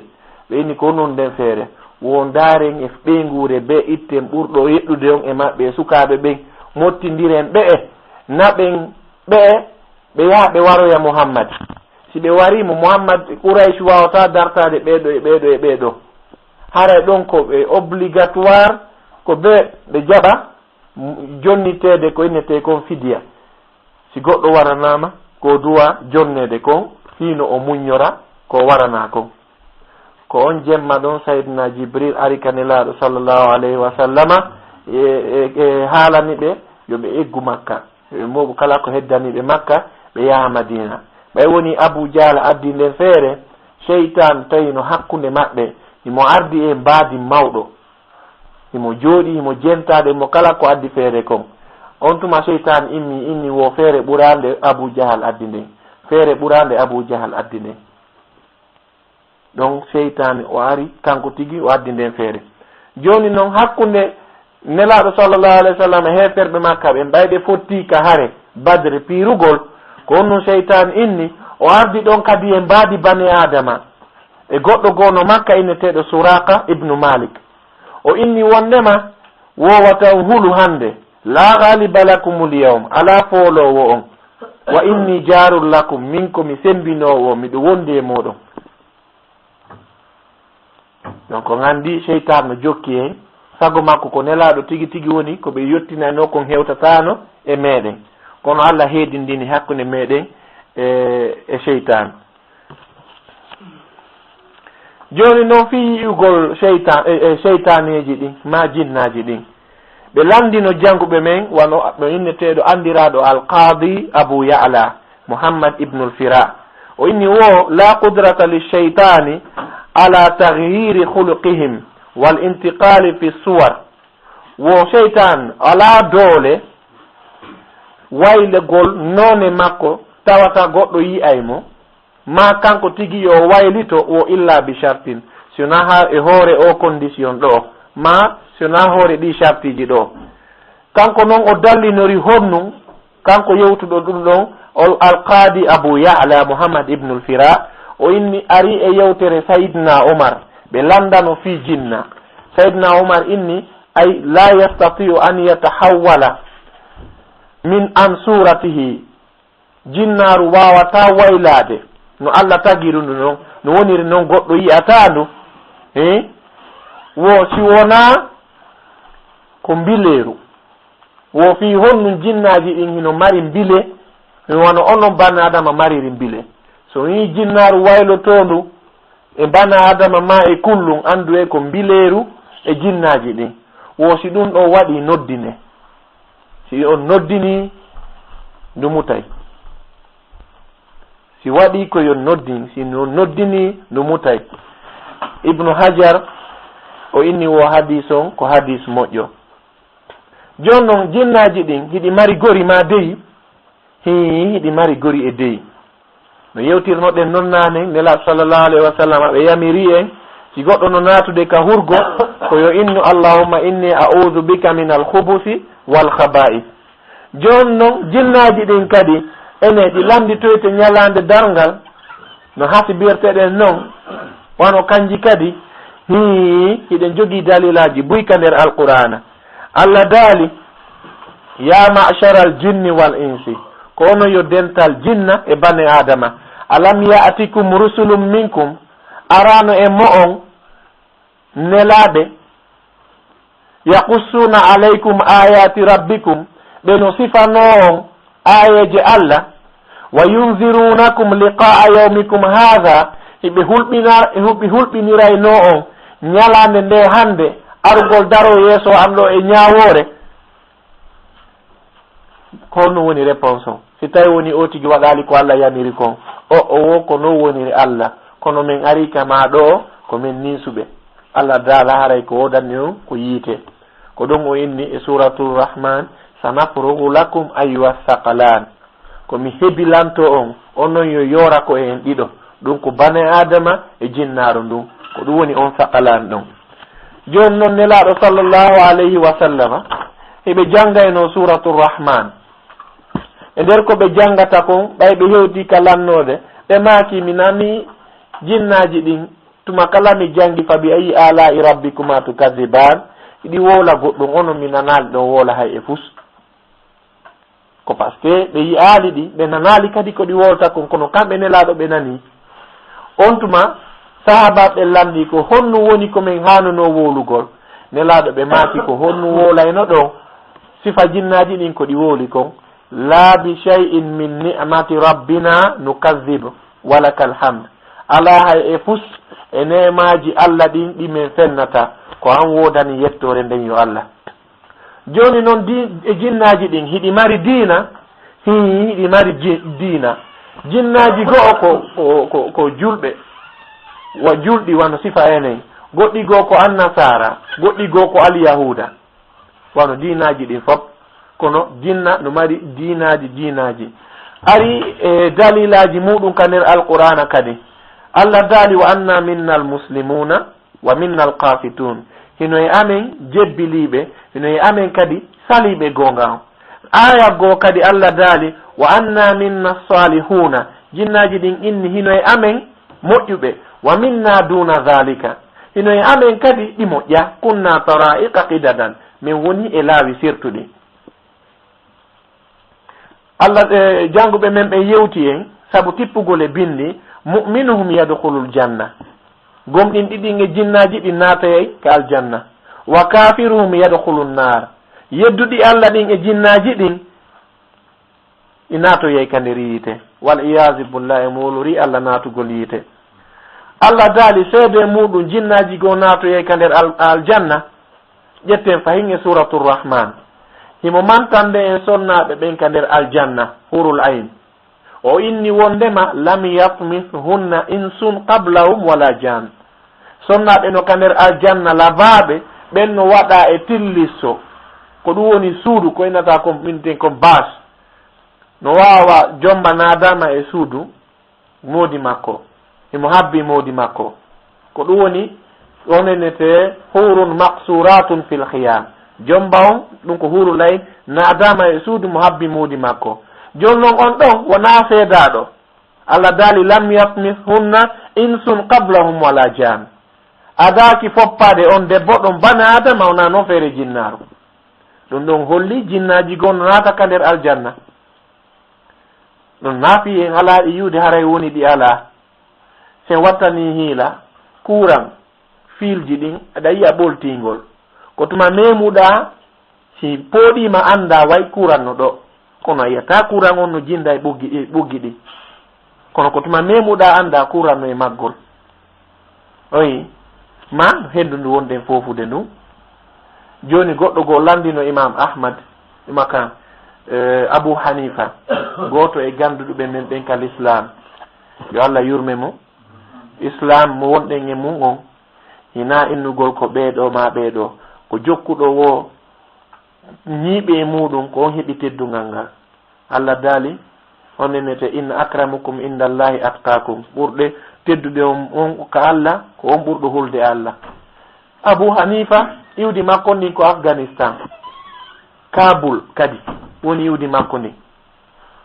Ɓe inni ko honɗum nden feere? Wo ndaaren e ɓeynguure bee, itten ɓurɗo yeɗɗude on e maɓɓe e sukaaɓe ɓen, mottindiren ɓe'e, naɓen ɓe'e, ɓe yaha ɓe waroya Muhammad. Si ɓe warii mo Muhammad, Quraysh waawataa dartaade ɓee ɗo e ɓee ɗo e ɓee ɗo. Haray ɗon ko ɓe obligatoire, ko ɓe, ɓe jaɓa m-, jonniteede ko innetee kon fidiya. Si goɗɗo waranaama, ko duwa jonneede kon, fii no o muññora ko waranaa kon. Ko on jemma ɗon Sayyidina Jibril ari ka Nelaaɗo sallallahu alayhi wa sallama, e, e, e haalani ɓe yo ɓe eggu Makka. Yo ɓe mooɓu kala ko heddani ɓe Makka, ɓe yaha Madina. Ɓay woni Abu Jahal addi nden feere, seytaan tawi no hakkunde maɓɓe, himo ardi e mbaadi mawɗo. Himo jooɗi, himo jentaade mo kala ko addi feere kon. On tuma seytaan immi, inni wo feere ɓuraande Abu Jahal addi nden. Feere ɓuraande Abu Jahal addi nden. Ɗon seytaane o ari, kanko tigi o addi nden feere. Jooni non, hakkunde Nelaaɗo sallallahu alayhi wa sallam e heeferɓe Makka ɓen, ɓay ɓe fotti ka hare Badre piirugol, Honno seytaan inni, o ardi ɗon kadi e mbaadi bani Aadama, e goɗɗo goo no Makka inneteeɗo Suraaqa ibnu Maalik. O inni wonndema wowata on hulu hannde, "Laa ghaaliba lakumul yawm, alaa fooloowo on. Wa inni jaarun lakum, min ko mi semmbinoowo, miɗo wonndi e mooɗon." Donc, on anndi seytaan no jokki e sago makko, ko Nelaaɗo tigi tigi woni, ko ɓe yottinanoo kon hewtataano e meɗen. Kono Allah heedindini hakkunde meɗen e, e seytaan. Jooni noon fii yi'ugol seytaan, e, e seytaaneeji ɗin, maa jinnaaji ɗin. Ɓe lanndino jannguɓe men, wano no inneteeɗo anndiraaɗo Al-Qaadi Abu Ya'la, Muhammad ibnul Fira. O inni wo, "La qudrata li shaytani ala taghyiri khuluqihim wal intiqali fi suwar." Wo seytaan alaa doole waylegol noone makko tawata goɗɗo yi'ay mo, maa kanko tigi yo waylito wo illa bi shartin, si wonaa ha e hoore o condition ɗo, maa si wonaa hoore ɗi shartiji ɗo. Kanko non o dallinori honnun, kanko yewtuɗo ɗum ɗon, ol Alqaadi Abu Ya'la Muhammad ibnul Fira, o inni ari e yewtere Sayidna Umar, ɓe landano fii jinna. Sayidna Umar inni, ay la yastati'u an yatahawwala min an suratihi. Jinnaaru waawataa waylaade no Allah tagiri ndu non, no woniri non goɗɗo yi'ataa ndu. He? Wo si wonaa ko mbileeru. Wo fii honɗum jinnaaji ɗin hino mari mbile, wano onon bani Adama mariri mbile. So on yi'ii jinnaaru waylotoondu, e bana Adama maa e kullum, anndu e ko mbileeru e jinnaaji ɗin. Wo si ɗum ɗon waɗii, noddine. Si on noddinii, ndu mutay. Si waɗii ko yo noddin, si no noddinii, ndu mutay. Ibnu Hajar, o inni wo hadiis on ko hadiis moƴƴo. Jooni non, jinnaaji ɗin, hiɗi mari gori maa deyi? Hii, hiɗi mari gori e deyi. No yewtirnoɗen non naane, Nelaaɗo sallallahu alayhi wa sallam, ɓe yamiri en, si goɗɗo no naatude ka hurgo, ko yo innu, "Allahumma inni a'udhu bika min al-khubusi wal khaba'is." Jooni non, jinnaaji ɗin kadi, ene ɗi lannditoyte ñalaande darngal, no hasibirteɗen non, wano kanji kadi, hii, hiɗen jogii dalilaaji buy ka nder Alqur'aana. Allah daali, "Ya ma'sharal jinni wal insi, ko onon yo dental jinna e bani Adama, alam ya'tikum rusulun minkum, araano e mo'on nelaaɓe, yaqussuna alaykum ayati rabbikum, ɓe no sifanoo on aayeeje Allah, wa yunzirunakum liqa'a yawmikum hadha, hiɓe hulɓina-, hiɓe hulɓiniraynoo on ñalaande nde hannde, arugol daroo yeeso an ɗo e ñaawoore." Ko honno woni réponse on? Si tawi woni o tigi waɗaali ko Allah yamiri kon, o, o wo ko non woniri Allah, kono min ari ka maa ɗo, ko min ninsuɓe. Allah daala haray ko woodani on ko yiite. Ko ɗum o inni e Suuratul Rahman, "Sanafrugu lakum ayyuha thaqalan." Ko mi hebilanto on, onon yo yoora ko en ɗiɗo. Ɗum ko bani Adama e jinnaaru ndun. Ko ɗum woni on thaqalan ɗon. Jooni non Nelaaɗo sallallahu alayhi wa sallama, hiɓe janngayno Suuratul Rahman. E nder ko ɓe janngata kon, ɓay ɓe hewti ka lannoode, ɓe maaki, "Mi nani jinnaaji ɗin, tuma kala mi janngi, fa bi ayyi ala'i rabbikuma tukadhiban, hiɗi wowla goɗɗum, onon mi nanaali ɗon wowla hay e fus." Ko parce que ɓe yi'aali ɗi, ɓe nanaali kadi ko ɗi wowlata kon, kono kamɓe Nelaaɗo ɓe nani. On tuma, sahaabaaɓe ɓen lanndii, "Ko honno woni ko men haanunoo wowlugol?" Nelaaɗo ɓe maaki, "Ko honno wowlayno ɗon sifa jinnaaji ɗin ko ɗi wowli kon? La bi shay'in min ni'mati rabbina nukadhdhib, wa lakal hamd." Alaa hay e fus e neemaaji Allah ɗin ɗi men fennata, ko an woodani yettoore nden yo Allah. Jooni non di-, e jinnaaji ɗin, hiɗi mari diina? Hii, hiɗi mari ji-, diina. Jinnaaji go'o ko, ko, ko, ko julɓe, wa julɗi wano sifa enen. Goɗɗi goo ko annasaara, goɗɗi goo ko alyahuuda. Wano diinaaji ɗin fop. Kono jinna no mari diinaaji, diinaaji. Ari e dalilaaji muɗum ka nder Alqur'aana kadi. Allah daali, "Wa anna minna almuslimuna wa minna alqasitun." Hino e amen jebbiliiɓe, hino e amen kadi saliiɓe goonga on. Aaya goo kadi Allah daali, Wa anna minna salihuna, jinnaaji ɗin inni hino e amen moƴƴuɓe. Wa minna duna dhalika, hino e amen kadi ɗi moƴƴa. Kunna tara'iqa qidadan, min woni e laawi sertuɗi. Allah, e, jannguɓe men ɓen yewti en, sabu tippugol e binndi, mu'minuhum yadkhulul janna. Gomɗinɗi ɗin e jinnaaji ɗin naatoyay ka aljanna. Wa kafiruhum yadkhulun nar. Yedduɗi Allah ɗin e jinnaaji ɗin, ɗi naatoyay ka nder yiite. Wal iyazu billah, en wowlorii Allah naatugol yiite. Allah daali seede muuɗum jinnaaji goo naatoyay ka nder al-, aljanna. Ƴetten fahin e Suratul Rahman. Himo mantande en sonnaaɓe ɓen ka nder aljanna, hurul ayn. O inni wondema, "Lam yatmithunna insun qablahum wala jan." Sonnaaɓe no ka nder aljanna labaaɓe, ɓen no waɗa e tillisso. Ko ɗum woni suudu, ko innata kon, minten kon baas. No waawa jomba naadama e suudu moodi makko. Himo habbi moodi makko. Ko ɗum woni, on innete hurun maqsuratun fil khiyam. Jomba on, ɗum ko hurul ayn, naadama e suudu mo habbi moodi makko. Jooni non on ɗon, wonaa seedaaɗo. Allah daali, "Lam yatmithunna insun qablahum wala jan." Adaaki foppaade on debbo ɗon bana Adama, wonaa non feere jinnaaru. Ɗum ɗon holli jinnaaji goo no naata ka nder aljanna. Ɗum naafi en alaa e yi'ude haray woni ɗi alaa. Si en wattanii hiila, kuuran, fiilji ɗin, aɗa yi'a ɓoltiingol. Ko tuma meemuɗaa, si pooɗiima anndaa way kuuran no ɗoo. Kono a yi'ataa kuuran on no jinnda e ɓoggi, e ɓoggi ɗin. Kono ko tuma meemuɗaa anndaa kuuran no e maggol. Oyi, ma no henndu ndu wonɗen foofude ndu. Jooni goɗɗo goo lanndino Imam Ahmad, ima kan, eh, Abu Hanifa, gooto e gannduɗuɓe men ɓen ka Lislaam. Yo Allah yurme mo. Islaam mo wonɗen e mum on, hinaa innugol ko ɓee ɗoo maa ɓee ɗoo. Ko jokkuɗo woo ñiiɓe e muuɗum, ko on heɓi teddungal ngal. Allah daali, on innete, "Inna akramakum indallahi atqakum." Ɓurɓe teddude on, on ka Allah, ko on ɓurɗo hulde Allah. Abu Hanifa, iwdi makko ndin ko Afghanistan. Kabul kadi woni iwdi makko ndin.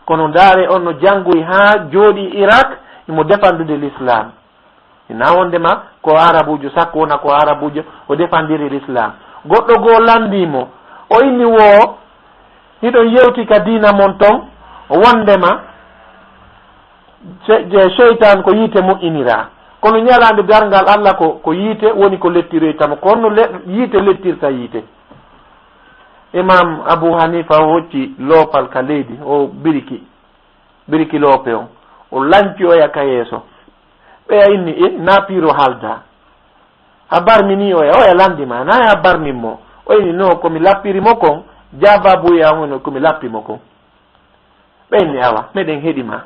Kono ndaare, on no janngoyi haa jooɗii Irak, himo defandude Lislaam. Hinaa wondema ko Arabuujo, sakko wona ko Arabuujo, o defandiri Lislaam. Goɗɗo goo lanndii mo, o inni woo, hiɗon yewti ka diina mon ton, wondema ce-, je-, seytaan ko yiite moƴƴiniraa. Kono ñalaande darngal Allah ko, ko yiite woni ko lettiroyta mo. Ko honno le-, yiite lettirta yiite? Imam Abu Hanifa o hocci loopal ka leydi, o biriki. Biriki loope on. O lanci oya ka yeeso. Ɓeya inni, "E, na piiro haalda. A barmini oya, oya lanndi ma, na a barmin mo." O inni, "No, ko mi lappiri mo kon, jaababu ya on, ko mi lappi mo kon." Ɓe inni, "Awa, meɗen heɗi ma."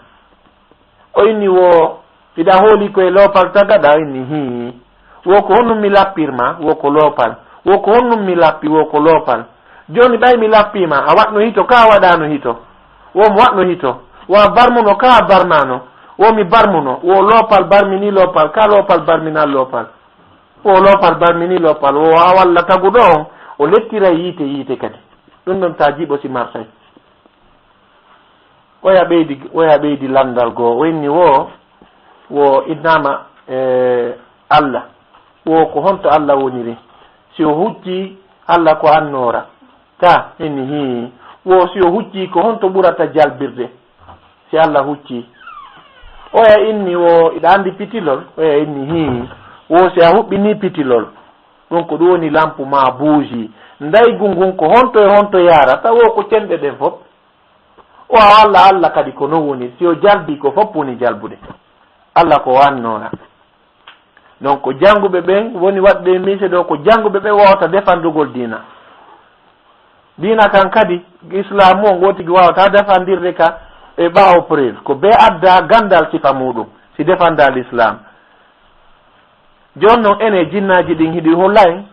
O inni, "Wo, hiɗa hooli ko e loopal tagaɗa?" O inni, "Hii." "Wo ko honɗum mi lappirma?" "Wo ko loopal." "Wo ko honɗum mi lappi?" "Wo ko loopal." "Jooni ɓay mi lappima, a waɗno hito ka a waɗano hito?" "Wo mo waɗno hito." "Wo a barmuno ka a barmano?" "Wo mi barmuno." "Wo loopal barmini loopal ka loopal barmina loopal?" "Wo loopal barmini loopal." "Wo a walla taguɗo on, o lettira yiite, yiite kadi. Ɗum ɗon ta jiɓo si marsay." Oya ɓeydi, oya ɓeydi lanndal goo, o inni wo, wo innama, e, Allah. Wo ko honto Allah woniri? Si o huccii, Allah ko annoora? Ta, inni hii. Wo si o huccii, ko honto ɓurata jalbirde? Si Allah huccii. Oya inni wo, iɗa anndi pitilol? Oya inni hii. Wo si a huɓɓinii pitilol, ɗum ko ɗum woni lampu maa buuji. Ndaygu ngun ko honto e honto yaarata? Wo ko cenɗe ɗen fof. O Allah, Allah kadi ko non woni, si o jalbi ko fof woni jalbude. Allah ko o annoora. Donc, ko jannguɓe ɓen woni waɗde mise ɗo, ko jannguɓe ɓen wawata defandugol diina. Diina kan kadi, Islam on wotigi wawata defandirde ka e ɓaawo preuve. Ko be adda gandal sifa muɗum, si defanda l'Islam. Jooni non, ene jinnaaji ɗin hiɗi holla en.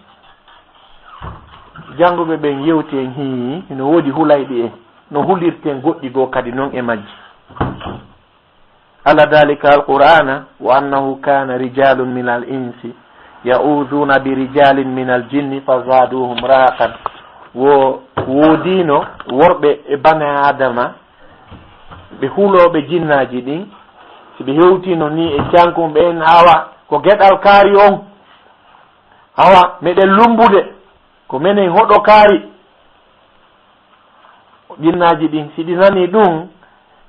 Jannguɓe ɓen yewti en, hii, hino woodi hulayɗi en, no hulirten goɗɗi goo kadi non e majji. Ala dalika alqur'ana, "Wa annahu kana rijalun min al insi ya'udhuna bi rijalin min al jinni fazaduhum rahaqan." Wo, woodino worɓe e bani Adama, Ɓe hulooɓe jinnaaji ɗin, si ɓe hewtino ni e cankun ɓen, awa, ko geɗal kaari on, awa, meɗen lumbude, ko menen hoɗo kaari. Jinnaaji ɗin, si ɗi nani ɗun,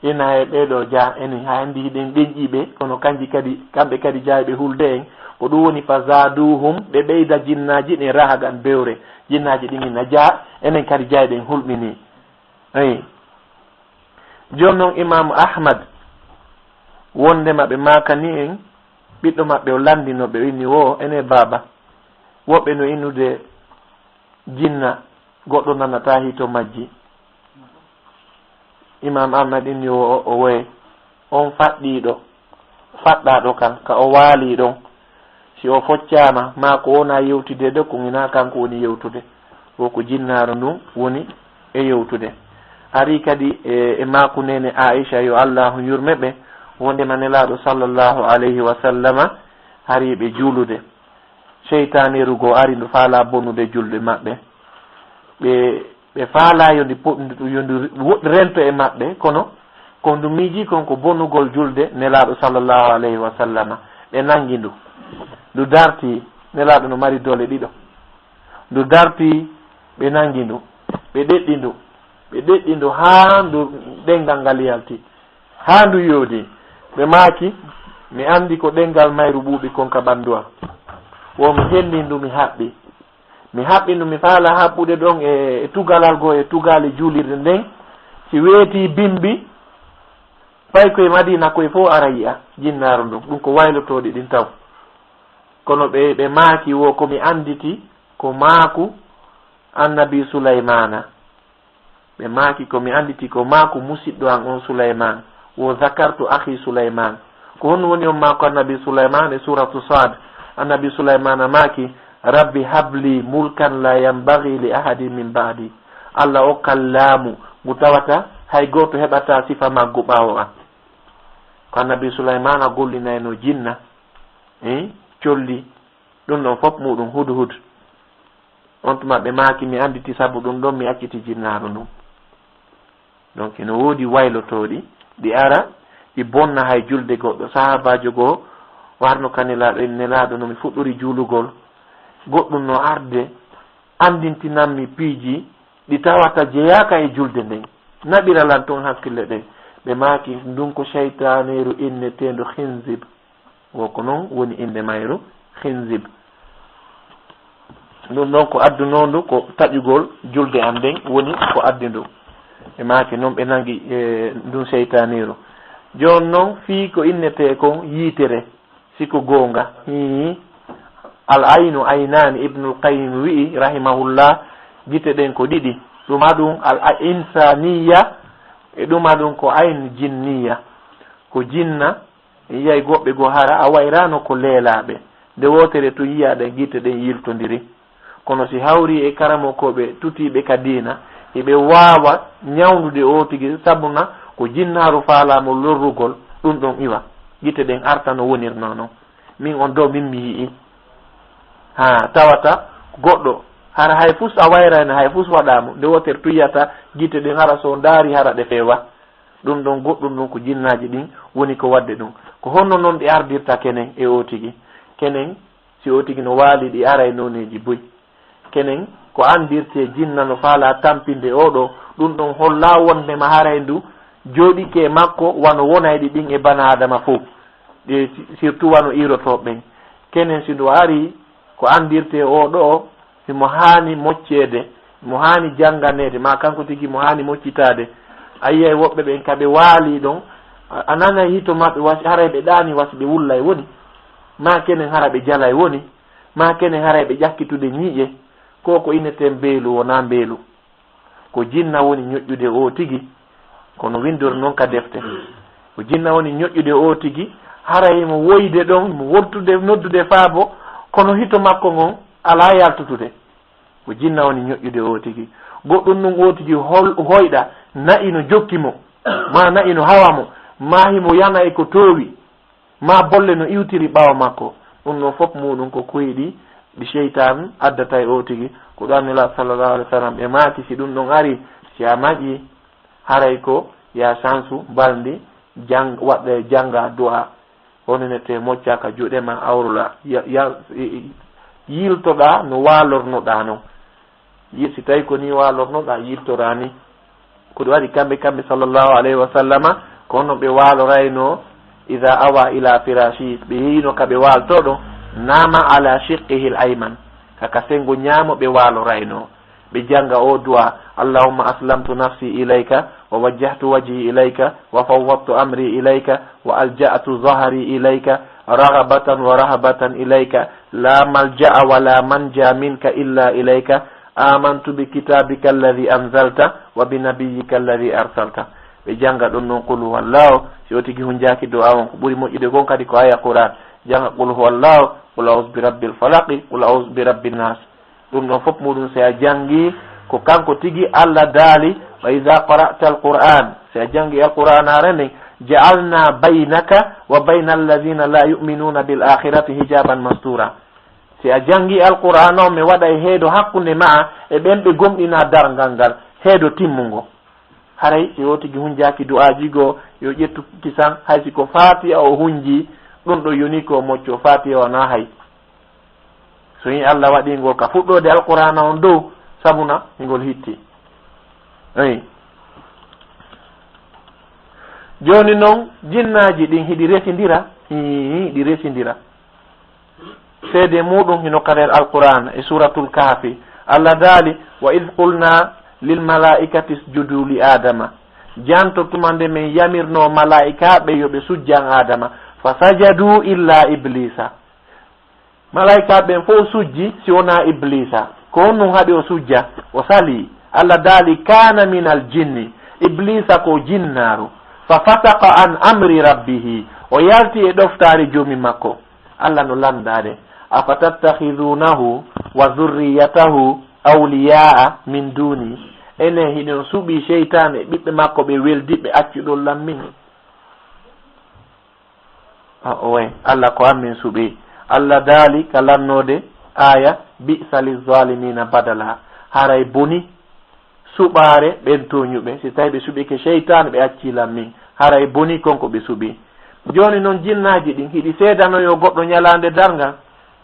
ina e ɓee ɗoo jaa, enen haa anndi hiɗen ɗenƴi ɓe, kono kanji kadi, kamɓe kadi jaa ɓe hulde en. Ko ɗun woni, fa zaaduhum, ɓe ɓeyda jinnaaji ɗin rahaqan bewre. Jinnaaji ɗin ina jaa, enen kadi jaa eɗen hulɓinii. Eyi. Jooni non Imaamu Ahmad, wonndema ɓe maakani en, ɓiɗɗo maɓɓe o lanndino ɓe, o inni wo, ene baaba, woɓɓe no innude jinna, goɗɗo nanataa hito majji. Imam Ahmad inni o, o, o woye, on faɗɗiiɗo, faɗɗaaɗo kan, ka o waalii ɗon. Si o foccaama, maa ko wona yewtude ɗo, ko hinaa kanko woni yewtude. Wo ko jinnaaru ndun woni e yewtude. Ari kadi e, e maaku neene Aisha, yo Allahu yurme ɓe, wondema Nelaaɗo sallallahu alayhi wa sallama hari ɓe juulude. Seytaaneeru goo ari ndu faalaa bonude julde maɓɓe. Ɓe, ɓe faalaa yo ndi po-, ndu, yo ndu wo-, rento e maɓɓe, kono ko ndu miijii kon ko bonugol julde Nelaaɗo sallallahu alayhi wa sallama. Ɓe nangi ndu. Ndu dartii, Nelaaɗo no mari doole ɗiɗo. Ndu dartii, ɓe nangi ndu. Ɓe ɗeɗɗi ndu. Ɓe ɗeɗɗi ndu haa ndu ɗenngal ngal yalti. Haa ndu yoodi. Ɓe maaki, mi anndi ko ɗenngal mayru ɓuuɓi kon ka ɓanndu am. Wo mi henni ndu, mi haɓɓi. Mi haɓɓi ndu, mi faala haɓɓude ɗon e, e tugalal goo, e tugaale juulirde nden. Si weetii bimbi, fay koye Madiina koye fof ara yi'a jinnaaru ndun. Ɗun ko waylotooɗi ɗin taw. Kono ɓe, ɓe maaki wo ko mi annditi ko maaku Annabi Sulaymaana. Ɓe maaki, ko mi annditi ko maaku musiɗɗo an on Sulaymaan, wo zakartu akhi Sulaymaan. Ko honno woni on maaku Annabi Sulaymaan e suuratu Saad? Annabi Sulaymaana maaki, "Rabbi habli mulkan la yanbaghi li ahadin min ba'di." Allah okkan laamu ngu tawata hay gooto heɓataa sifa maggu ɓaawo an. Ko Annabi Sulaymaana gollinayno jinna, eh, colli, ɗun ɗon fof muɗum hudhud. On tuma ɓe maaki, mi annditi sabu ɗun ɗon mi acciti jinnaaru ndun. Donc, ino woodi waylotooɗi, ɗi ara, ɗi bonna hay julde goɗɗo. Sahaabaajo goo warno ka Nelaaɗo, inni, Nelaaɗo, no mi fuɗɗori juulugol, goɗɗum no arde, anndintinammi piiji ɗi tawata jeyaaka e julde nden. Naɓira lan tun hakkille ɗen. Ɓe maaki, ndun ko seytaaneeru inneteendu Khinzib. Wo ko non woni innde mayru, Khinzib. Ɗun ɗon ko addunoondu ko taƴugol julde an nden woni ko addi ndu. Ɓe maaki non ɓe nangi, e, ndun seytaaneeru. Jooni non fii ko innetee kon yiitere, si ko goonga. Hii. Al aynu aynaani, Ibnul Qayyim wi'i, rahimahullah, gite ɗen ko ɗiɗi. Ɗuma ɗun al a-, insaaniya, e ɗuma ɗun ko ayn jinniya. Ko jinna, yi'ay goɓɓe goo hara a wayraano ko leelaaɓe. Nde wootere tun yi'aa ɗen gite ɗen yiltondiri. Kono si hawrii e karamokooɓe tutiiɓe ka diina, hiɓe waawa ñawndude oo tigi, sabuna ko jinnaaru faalaama lorrugol, ɗun ɗon iwa. Gite ɗen arta no wonirnoo non. Min on ɗoo, min mi yi'i. Haa, tawata goɗɗo, hara hay fus a wayrayno, hay fus waɗaama. Nde wootere tun yi'ata gite ɗen hara so ndaari hara ɗe feewa. Ɗun ɗon goɗɗun ɗun ko jinnaaji ɗin woni ko waɗde ɗun. Ko honno non ɗi ardirta kenen e oo tigi? Kenen, si oo tigi no waali, ɗi aray nooneeji buy. Kenen, ko anndirtee jinna no faalaa tampinde oo ɗoo, ɗun ɗon hollaa wondema haray ndu jooɗike e makko wano wonayɗi ɗin e bana Aadama fow. Ɗi, surtout wano iirotooɓe ɓen. Kenen, si ndu arii, ko anndirtee oo ɗoo, himo haani mocceede, himo haani jannganeede, maa kanko tigi himo haani moccitaade. A yi'ay woɓɓe ɓen ka ɓe waalii ɗon, a, a nanay hito maɓɓe wasi, haray ɓe ɗaanii wasi ɓe wullay woni, maa kenen hara ɓe jalay woni, maa kenen haray ɓe ƴakkitude ñiiƴe. Ko ko innetee mbeelu, wonaa mbeelu. Ko jinna woni ñoƴƴude oo tigi, kono winndori non ka defte. Ko jinna woni ñoƴƴude oo tigi, hara himo woyde ɗon, himo wontude, noddude faabo, kono hito makko ngon alaa yaltutude. Ko jinna woni ñoƴƴude oo tigi. Goɗɗum ɗum oo tigi hol-, hoyɗa, na'i no jokki mo, maa na'i no hawa mo, maa himo yana e ko toowi. Maa bolle no iwtiri ɓaawo makko. Ɗum ɗon fof muuɗum ko kuyɗi ɗi seytaan addata e oo tigi. Ko ɗum Nelaaɗo sallallahu alaihi wasallam ɓe maaki, si ɗum ɗon ari, si a maƴi, haray ko Ya sansu balndi, jang-, waɗ-, jannga du'a. Honene te mocca ka juuɗe ma awrula. Ya, ya, i-, i-, yiltoɗa no waalornoɗa non. Yi-, si tawi ko ni waalornoɗa, yiltorani. Ko ɗum waɗi kamɓe, kamɓe sallallahu alayhi wa sallama, ko honno ɓe waalorayno, "Idha awa ila firashi", ɓe yino ka ɓe waaltoɗo, "nama ala shiqqihi al-ayman", ka, ka sengo ñaamo ɓe waalorayno. Ɓe jannga o du'a, "Allahumma aslamtu nafsi ilayka, wa wajjahtu wajhi ilayka, wa fawwadtu amri ilayka, wa alja'tu zahri ilayka, raghabatan wa rahabatan ilayka, la malja'a wa la manja minka illa ilayka, amantu bi kitabika alladhi anzalta, wa bi nabiyyika alladhi arsalta." Ɓe jannga ɗum non, "Qul huwallahu", si o tigi hunjaaki du'a on, ko ɓuri moƴƴude kon kadi ko aya Qur'an. Jannga "Qul huwallahu", "Qul a'udhu bi rabbil falaqi", "Qul a'udhu bi rabbin nas". Ɗum ɗon fof muɗum, si a janngi, ko kanko tigi Allah daali, "Wa idha qara'ta al-Qur'an", si a janngi Al-Qur'an hare nden, "ja'alna baynaka wa bayna alladhina la yu'minuna bil akhirati hijaban mastura." Si a janngi Al-Qur'an on, mi waɗay heedo hakkunde ma e ɓen ɓe gomɗina darngal ngal, heedo timmungo. Haray si o tigi hunjaaki du'aaji goo, yo ƴettu kisan, hay si ko Faatiha o hunji, ɗum ɗo yoni ko mocco, Faatiha wonaa hay. So yin Allah waɗi ngol ka fuɗɗoode Alqur'aana on dow, sabuna ngol hitti. Eyi. Jooni non, jinnaaji ɗin hiɗi resindira, hii, ɗi resindira. Seede muɗum hino ka nder Alqur'aana e Suuratul Kahfi. Allah daali, "Wa idh qulna lil malaa'ikati isjudu li Aadama." Janto tuma nde men yamirno malaa'ikaaɓe yo ɓe sujjan Aadama. "Fa sajadu illa Ibliisa." Malaa'ikaaɓe ɓen fof sujji si wonaa Ibliisa. Ko honɗum haɗi o sujja? O salii. Allah daali, "Kaana minal jinni." Ibliisa ko jinnaaru. "Fa fasaqa an amri rabbihi." O yalti e ɗoftaare Joomi makko. Allah no landaade, "Afatattakhidunahu wa dhurriyatahu awliya'a min duni." Enen hiɗon suɓi seytaane e ɓiɓɓe makko ɓe weldiɓɓe accuɗon lammin? A, owe, Allah ko an min suɓi. Allah daali ka lannoode aya, "Bi'sa lizzalimina badala." Haray boni suɓaare ɓen tooñuɓe, si tawi ɓe suɓike seytaane, ɓe acci lammin. Haray boni kon ko ɓe suɓi. Jooni non, jinnaaji ɗin hiɗi seedanoyo goɗɗo ñalaande darngal?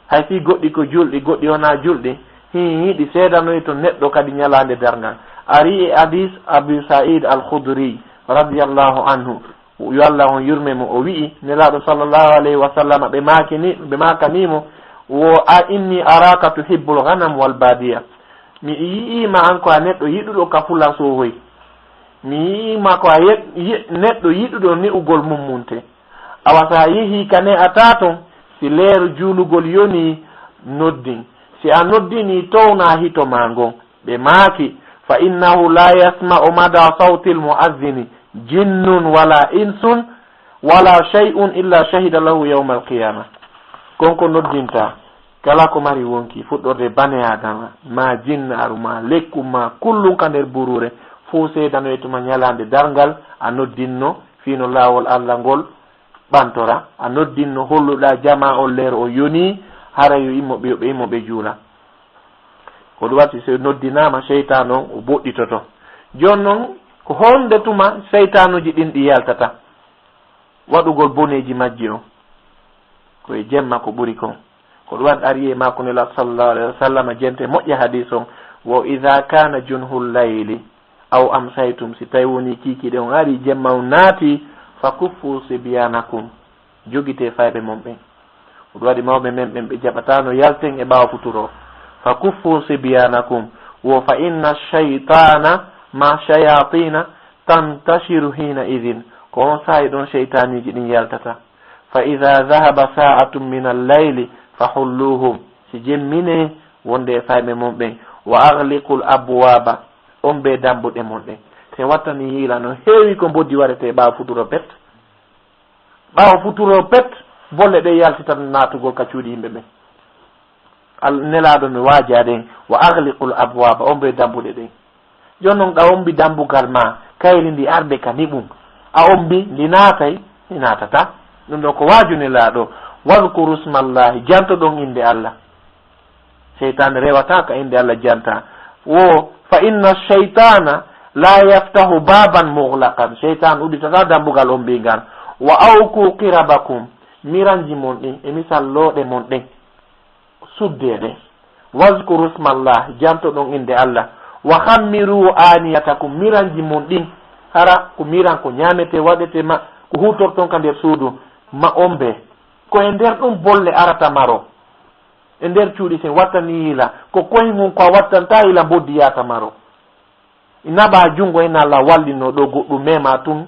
Hay fii goɗɗi ko julɗi, goɗɗi wonaa julɗi, hii, ɗi seedanoyto neɗɗo kadi ñalaande darngal. Ari e hadis Abu Sa'id Al-Khudri, radiyallahu anhu, yo Allah on yurme mo, o wi'i, Nelaaɗo sallallahu alayhi wa sallam, ɓe maakini, ɓe maakanii mo, wo, "A inni araka tuhibbul ghanam wal badiya." Mi yi'ii ma an ko a neɗɗo yiɗuɗo ka fula soohoy. Mi yi'ii ma ko a ye-, ye-, neɗɗo yiɗuɗo ne'ugol mummunte. Awa, so a yehii ka ne'ataa ton, si leeru juulugol yonii, noddin. Si a noddinii, townaa hito maa ngon. Ɓe maaki, "Fa innahu la yasma'u mada sawtil mu'adhdhini jinnun wala insun wala shay'un illa shahida lahu yawmal qiyama." Kon ko noddinta, kala ko mari wonki, fuɗɗorde bane Adama, ma jinnaaru, ma lekku, ma kullum ka nder buruure, fow seedanoye tuma ñalaande darngal, a noddinno, fii no laawol Allah ngol ɓantora, a noddinno holluɗaa jamaa on leer o yonii, hara yo immo ɓe, yo ɓe immo ɓe juula. Ko ɗum waɗi, so noddinaama, seytaan on o boɗɗitoto. Jooni non, ko honde tuma seytaanuuji ɗin ɗi yaltata? Waɗugol boneeji majji on. Ko e jemma ko ɓuri kon. Ko ɗum waɗi ari e maako Nelaaɗo sallallahu alayhi wa sallam, jente moƴƴa hadiis on, wo, "Idha kana junhul layli aw amsaytum", si tawi woni kiikiiɗe on ari, jemma on naati, "fa kuffu sibyanakum", jogitee fayɓe mon ɓen. Ko ɗum waɗi mawɓe men ɓen ɓe jaɓataano yalten e ɓaawo futuro. "Fa kuffu sibyanakum", wo, "fa inna shaytana ma shayatina tantashiru hina idhin." Ko on saa'i ɗon seytaaniiji ɗin yaltata. "Fa idha dhahaba sa'atun min al-layli fa hulluhum." Si jemminee wonde e fayɓe mon ɓen. "Wa aghliqul abwaba." On ɓe dambuɗe mon ɗen. Te wattani yiila no heewi ko mboddi waɗete ɓaawo futuro pet. Ɓaawo futuro pet, bolle ɗe yaltitan naatugol ka cuuɗi yimɓe ɓen. Al-, Nelaaɗo mi waaja ɗen, "Wa aghliqul abwaba", on ɓe dambuɗe ɗen. Jooni non, ɗa ombi dambugal ma, kayri ndi arde ka niɓum. A ombi, ndi naatay, ndi naatata. Ɗum ɗo ko waaju Nelaaɗo. "Wadhkuru smallahi", janto ɗon innde Allah. Seytaane rewata ka innde Allah janta. Wo, "Fa inna shaytana La yaftahu baban mughlaqan, seytan udditata dambugal on mbigal. Wa awku qirabakum, miranji mon ɗin, e misal looɗe mon ɗen, suddeɗe. Wazkuru smallah, jantoɗon innde Allah. Wa khammiru aniyatakum, miranji mon ɗin, hara ko miran ko ñaamete waɗete ma, ko huutorton ka nder suudu ma on ɓe. Ko e nder ɗum bolle arata maro. E nder cuuɗi sen wattani yila, ko koyngun ko a wattanta yila mboddi yaata maro. Ina ɓaa junngo ina Allah wallino ɗo goɗɗum mema tun,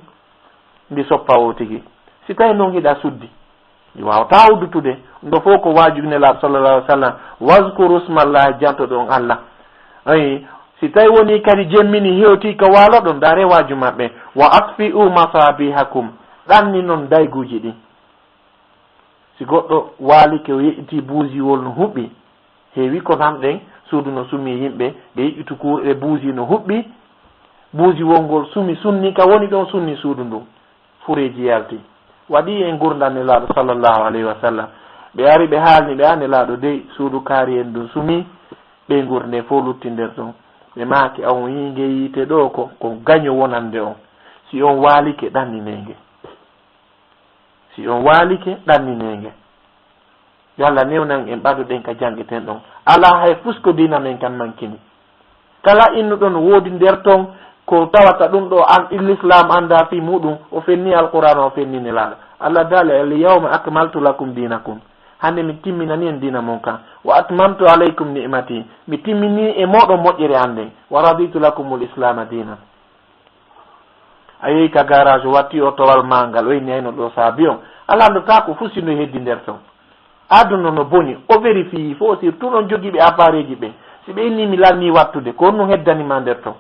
ndi soppa o tigi. Si tawi noon hiɗa suddi, ndi waawataa uddutude. Ɗum ɗo fof ko waajude Nelaaɗo sallallahu alaihi wasallam. Wazkuru smallahi, jantoɗon Allah. Ayi, si tawi woni kadi jemmini hewti ka waaloɗon, ndaare waaju maɓɓe. Wa atfi'u masabihakum, ɗanni noon dayguuji ɗin. Si goɗɗo waalike, o yeƴƴitii buusiwol no huɓɓi, heewi ko nanɗen, suudu no sumi yimɓe, ɓe yeƴƴitu kuurɗe, buusi no huɓɓi, buusiwol ngol sumi, sunni ka woni ɗon, sunni suudu ndun. Fureeji yalti. Waɗi en ngurndan Nelaaɗo sallallahu alayhi wa sallam. Ɓe ari ɓe haalni ɓe, a Nelaaɗo dey, suudu kaari en ndun sumi, ɓeynguure nden fof lutti nder ton. Ɓe maaki, a on yii nge yiite ɗoo ko, ko gaño wonande on. Si on waalike, ɗanninee nge. Si on waalike, ɗanninee nge. Yo Allah newnan en ɓaduɗen ka jannginten ɗon. Alaa hay fus ko diina men kan mankini. Kala innuɗo no woodi nder ton ko tawata ɗum ɗo an, Lislaam anndaa fii muɗum, o fenni Alqur'aana, o fenni Nelaaɗo. Allah daali, "Al yawma akmaltu lakum dinakum." Hannde mi timminani en diina mon kan. "Wa atmamtu alaykum ni'mati." Mi timmini e mooɗon moƴƴere an nden. "Wa raditu lakumul islaama diina." A yehi ka garage, watti otowal maa ngal, o inni ayno ɗo saabi on. A landotaako fuu si no heddi nder ton. Aduna no boni, o vérifié fof, surtout non jogiiɓe appareil ji ɓe. Si ɓe inni mi lanni wattude, ko honɗum heddani ma nder ton?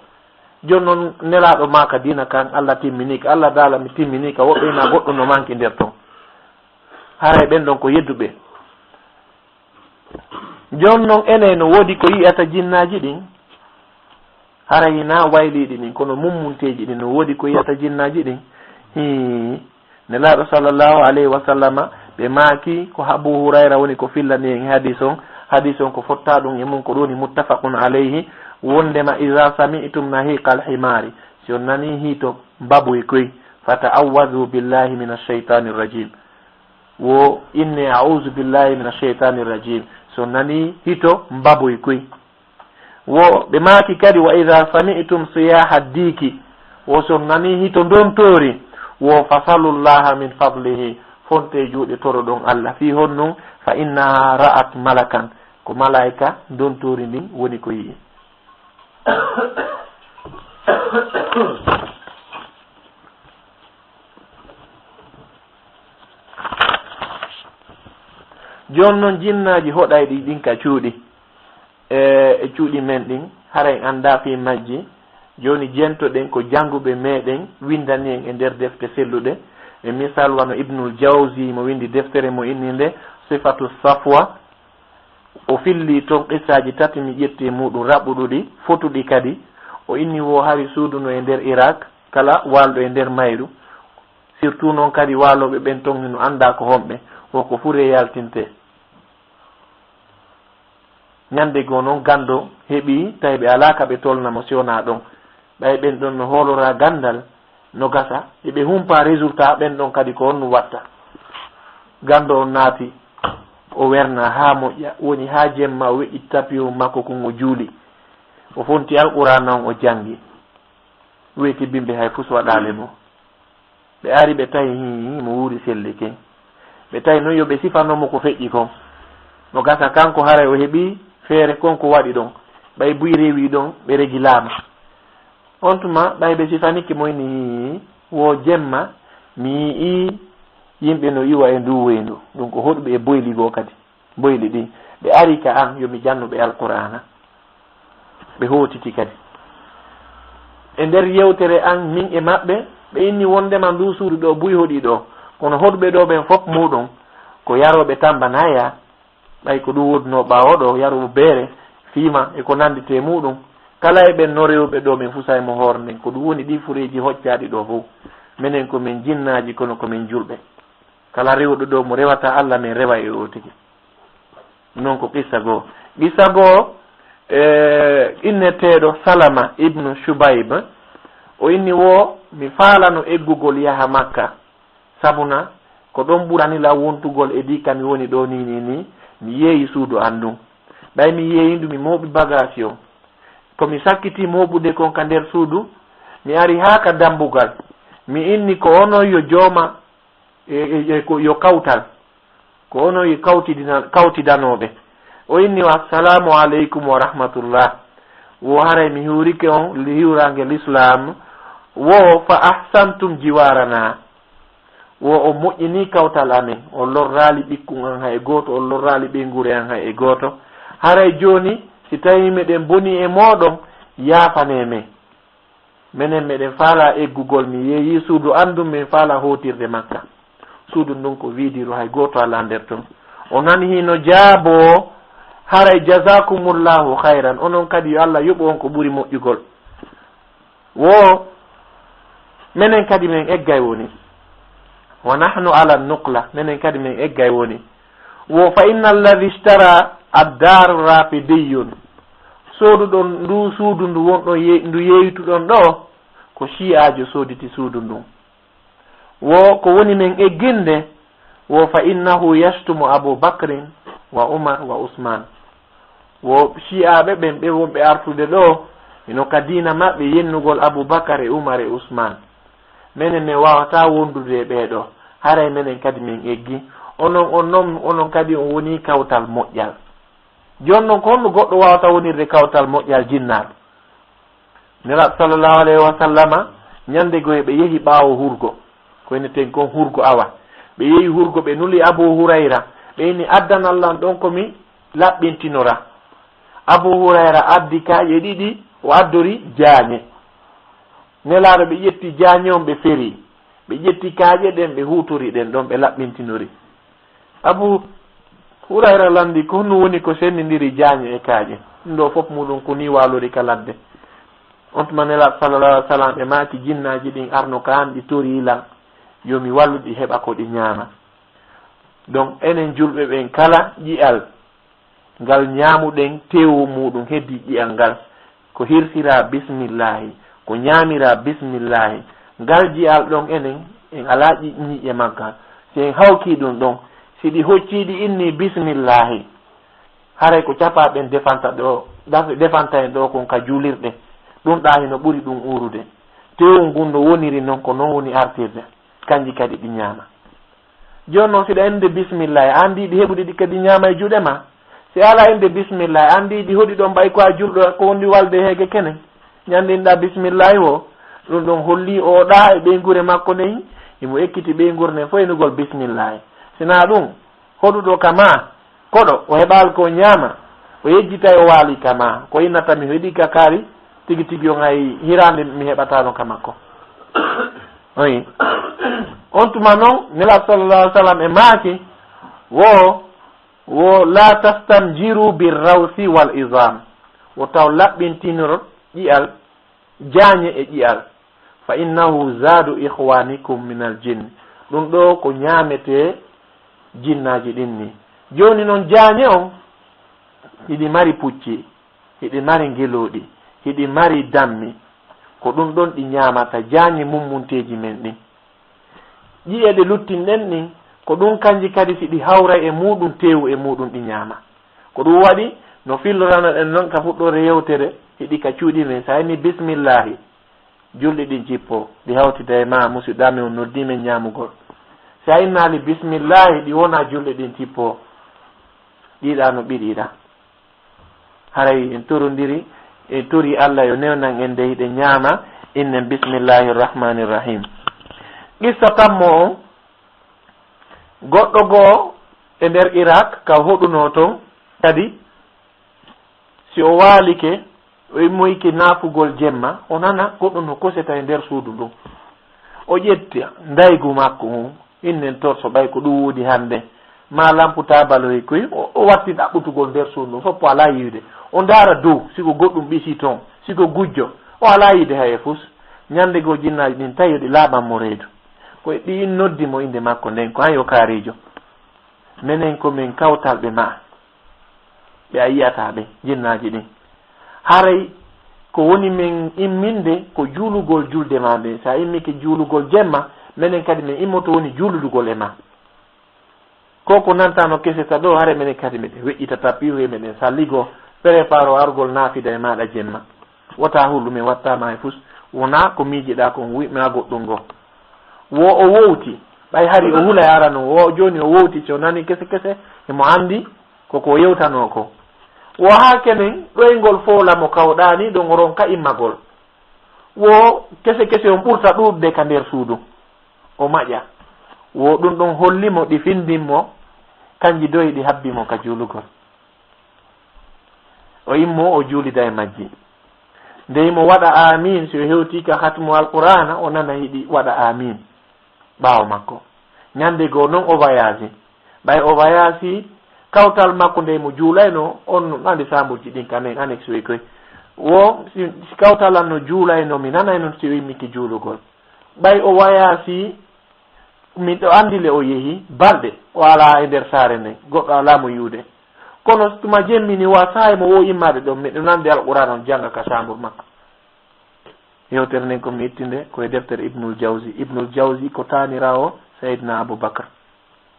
Jooni non Nelaaɗo maaka diina kan, Allah timmini ka, Allah daala mi timmini ka, woɓɓe ina goɗɗum no manki nder ton. Haray ɓen ɗon ko yedduɓe. Jooni non enen no woodi ko yi'ata jinnaaji ɗin? Haray hinaa wayliiɗi ɗin, kono mummunteeji ɗin, no woodi ko yi'ata jinnaaji ɗin? Hii. Nelaaɗo sallallahu alayhi wa sallama, ɓe maaki ko Abu Hurayra woni ko fillani en hadis on. Hadis on ko fotta ɗum e mum, ko ɗum woni muttafaqun alayhi, wondema, "Iza sami'tum nahiqal himari." Si on nani hiito mbaboy koy, "Fata'awwazu billahi minash shaytanir rajim." Wo inne, "A'udhu billahi minash shaytanir rajim." So nani hito mbaboy koy. Wo ɓe maaki kadi, "Wa idha sami'tum siyaha diki." Wo so nani hito ndontori, wo, "Fasalullaha min fadlihi." Fonte juuɗe toroɗon Allah. Fii honɗum? "Fa innaha ra'at malakan." Ko malaika ndontori ndin woni ko yi'i. Jooni non jinnaaji hoɗayɗi ɗin ka cuuɗi, e, e cuuɗi men ɗin, hara en anndaa fii majji. Jooni jentoɗen ko jannguɓe meɗen winndani en e nder defte selluɗe. E misal wano Ibnul Jawzi mo winndi deftere mo inni nde Sifatu Safwa. O filli ton qissaaji tati mi ƴetti e muɗum raɓɓuɗuɗi, fotuɗi kadi. O inni wo hari suudu no e nder Irak, kala waalɗo e nder mayru. Surtout non kadi waalooɓe ɓen ton hino anndaa ko homɓe, wo ko fure yaltinte. Ñande goo non ganndo heɓi, tawi ɓe alaa ka ɓe tolna mo si wonaa ɗon. Ɓay ɓen ɗon no hoolora ganndal, no gasa, eɓe humpa résultat ɓen ɗon kadi ko honɗum watta. Ganndo on naati, o werna haa moƴƴa, woni haa jemma o weƴƴi tapiwol makko kon o juuli. O fonti Alqur'aana on o janngi. Weeti bimbi hay fus waɗaali mo. Ɓe ari ɓe tawi hii mo wuuri sellike. Ɓe tawi non yo ɓe sifano mo ko feƴƴi kon. No gasa kanko haray o heɓi feere kon ko waɗi ɗon. Ɓay buy rewi ɗon ɓe regi laama. On tuma ɓay ɓe sifanike mo inni hii wo jemma mi yi'i yimɓe no iwa e ndu weyndu. Ɗum ko hoɗuɓe e boyli goo kadi. Boyli ɗin, ɓe ari ka an, yo mi jannu ɓe Alqur'aana. Ɓe hootiti kadi. E nder yewtere an, min e maɓɓe, ɓe inni wondema ndu suudu ɗo buy hoɗi ɗo. Kono hoɗuɓe ɗo ɓen fof muɗum, ko yarooɓe tambanaya. Ɓay ko ɗum wodunoo ɓaawo ɗo, yarooɓe beere, fiima, e ko nannditee muɗum. Kala e ɓen no rewɓe ɗo, min fusay mo hoore nden. Ko ɗum woni ɗii fureeji hoccaaɗi ɗo fof. Menen ko min jinnaaji, kono ko min julɓe. Kala rewɗo ɗo mo rewata Allah, min rewa e o tigi. Non ko qissa goo. Qissa goo, e, inneteeɗo Salama ibnu Shubayb, O inni wo, mi faalano eggugol yaha Makka. Sabuna, ko ɗon ɓurani lan wontugol e di ka mi woni ɗoo nii, nii, nii, mi yeeyi suudu an ndun. Ɓay mi yeeyi ndu, mi mooɓi bagaasi on. Ko mi sakkitii mooɓude kon ka nder suudu, mi ari haa ka dambugal. Mi inni ko onon yo jooma, e, e, e, ko yo kawtal. Ko onon yo kawtidina-, kawtidanooɓe. O inni, "Assalaamu aleykum wa rahmatullah." Wo haray mi hiwrike on li-, hiwraange Lislaam. Wo fa ahsantum jiwaarana. Wo on moƴƴinii kawtal amen. On lorraali ɓikkun an hay gooto, on lorraali ɓeynguure an hay e gooto. Haray jooni, si tawii meɗen bonii e mooɗon, yaafanee men. Menen meɗen faalaa eggugol, mi yeeyii suudu an ndun, min faalaa hootirde Makka. Suudu ndun ko wiidiru, hay gooto alaa nder ton. O nani hino jaaboo, haray, "Jazakumullahu khayran, onon kadi yo Allah yoɓu on ko ɓuri moƴƴugol." Wo, menen kadi men eggay woni. "Wa nahnu ala nuqla, menen kadi men eggay woni." Wo, "Fa inna alladhi ishtara ad-dar rafidiyun." Sooduɗon ndu suudu ndu wonɗon ye-, ndu yeeytuɗon ɗoo, ko Shi'aajo sooditi suudu ndun. Wo ko woni men egginde, wo, "Fa innahu yashtumu Abu Bakrin wa Umar wa Usman." Wo Shi'aaɓe ɓen, ɓe wonɓe artude ɗoo, hino ka diina maɓɓe yennugol Abu Bakar e Umar e Usman. Menen men waawataa wondude e ɓee ɗoo, haray menen kadi men eggi. Onon, on non, onon kadi on wonii kawtal moƴƴal. Jooni non, ko honno goɗɗo waawata wonirde kawtal moƴƴal jinnaaɓe? Nelaaɗo sallallahu alayhi wa sallama, ñande goo ɓe yehi ɓaawo hurgo. Ko enen ten kon hurgo awa. Ɓe yehi hurgo, ɓe nuli Abu Hurayra. Ɓe inni, "Addanal lan ɗon ko mi laɓɓintinora." Abu Hurayra addi kaaƴe ɗiɗi, o addori jaañe. Nelaaɗo, ɓe ƴetti jaañe on, ɓe feri. Ɓe ƴetti kaaƴe ɗen, ɓe huutori ɗen ɗon, ɓe laɓɓintinori. Abu Hurayra lanndi, "Ko honno woni ko senndindiri jaañe e kaaƴe? Ɗum ɗoo fof muuɗum ko nii waalori ka ladde." On tuma Nelaaɗo sallallahu alaihi wasallam ɓe maaki, "Jinnaaji ɗin arno ka an, ɗi torii lan yo mi wallu ɗi heɓa ko ɗi ñaama." Donc, enen julɓe ɓen, kala ƴi'al ngal ñaamuɗen teewu muuɗum heddii ƴi'al ngal, ko hirsiraa bismillaahi, ko ñaamiraa bismillaahi. Ngal ƴi'al ɗon enen, en alaa ƴi-, ƴi'e maggal. Si en hawkii ɗum ɗon, si ɗi hoccii ɗi innii bismillaahi, haray ko capaa ɓen defanta ɗo, daf-, defanta en ɗo kon ka juulirɗe. Ɗum ɗaa hino ɓuri ɗum uurude. Teewu ngun no woniri non, ko non woni artirde. Kanji kadi ɗi ñaama. Jooni non, si ɗa innde bismillaahi, a anndi ɗi heɓude ɗi kadi ñaama e juuɗe ma. Si a alaa innde bismillaahi, a anndi ɗi hoɗi ɗon, ɓay ko a julɗo, ko wondi walde heege kene. Ñande inɗa bismillaahi wo, ɗum ɗon holli o ɗa e ɓeynguure makko nden, himo ekkiti ɓeynguure nden fof enugol bismillaahi. Si naa ɗum, hoɗuɗo ka ma, koɗo, o heɓaali ko ñaama, o yejjitay o waali ka ma, ko innata mi heɗi ka kaari, tigi tigi on hay hiraande mi heɓataa ɗon ka makko. Oyi. On tuma non, Nelaaɗo sallallahu alaihi wasallam e maaki, wo, wo la tastanjiru bir rawsi wal izam. Wo taw laɓɓintinor ƴi'al, jaañe e ƴi'al. Fa innahu zadu ikhwanikum minal jinn. Ɗum ɗo ko ñaametee jinnaaji ɗin ni. Jooni non jaañe on, hiɗi mari pucci, hiɗi mari ngelooɗi, hiɗi mari dammi. Ko ɗum ɗon ɗi ñaamata jaañe mummunteeji men ɗin. Ƴi'e ɗe luttinɗen ɗin, ko ɗum kanji kadi si ɗi hawray e muuɗum teewu e muuɗum ɗi ñaama. Ko ɗum waɗi, no filloranoɗen non ka fuɗɗoore yewtere, hiɗi ka cuuɗi men. Sa inni bismillahi, julɗi ɗin cippo, ɗi hawtida e ma, musiɗɗo amen on noddii men ñaamugol. Si a innaali bismillahi, ɗi wona julɗi ɗin cippo, ɗiɗa no ɓiɗiɗa. Haray en torondiri, en tori Allah yo newnan en nde hiɗen ñaama, innen bismillahi rahmani rahim. Qissa tammo on, goɗɗo goo e nder Irak, ka hoɗunoo ton, kadi si o waalike, o immoyike naafugol jemma, o nana goɗɗo no koseta e nder suudu ndun. O ƴetta ndaygu makko ngun, innen torso, ɓay ko ɗum woodi hannde, maa lampu taabaloy koy, o, o watti ɗaɓɓutugol nder suudu ndun, soppo alaa yiide. O ndaara dow, si ko goɗɗum ɓisi ton, si ko gujjo, o alaa yiide hay e fus. Ñande goo jinnaaji ɗin tawi yo ɗi laaɓan mo reedu. Ko ɗi noddi mo innde makko nden, ko an yo kaariijo. Menen ko men kawtalɓe maa. Ɓe a yi'ataa ɓe, jinnaaji ɗin. Haray Ko woni men imminde ko juulugol julde ma nden. So a immike juulugol jemma, menen kadi men immoto woni juuludugol e ma. Ko ko nantano keseta ɗo, hare menen kadi meɗen weƴƴita tappi, he meɗen salligo, préparo argol naafida e maɗa jemma. Wota hul ɗum en wattama e fus, wona ko miijiɗa kon wi-, ma goɗɗum ngo. Wo o wowti, ɓay hari o hula e arano, wo joni o wowti, so nani kese kese, himo andi ko ko yewtano ko. Wo haa kenen ɗoyngol foola mo kawɗani ɗon o ronka immagol. Wo kese kese on ɓurta ɗuuɗde ka nder suudu. O maƴa. Wo ɗum ɗon holli mo ɗi findin mo, kanji doyi ɗi habbi mo ka juulugol. O immo o juulida e majji. Nde imo waɗa amin, si o hewti ka hatmu Alqur'aana, o nana hiɗi waɗa amin. Ɓaawo makko. Ñande goo non o wayaasi. Ɓay o wayaasi, kawtal makko nde mo juulayno, on non andi saamburji ɗin ka men annexe wey koy. Wo, si, si kawtal an no juulayno, mi nanay non si o immike juulugol. Ɓay o wayaasi, miɗo andi le o yehi, balɗe, o alaa e nder saare nden, goɗɗo alaa mo yi'ude. Kono tuma jemmini wa saa'i mo wo immaade ɗon, miɗo nandi Alqur'aana on janga ka saambur makko. Yewtere nden ko mi itti nde, ko e deftere Ibnul Jawzi. Ibnul Jawzi ko taaniraawo Sayyidina Abu Bakar.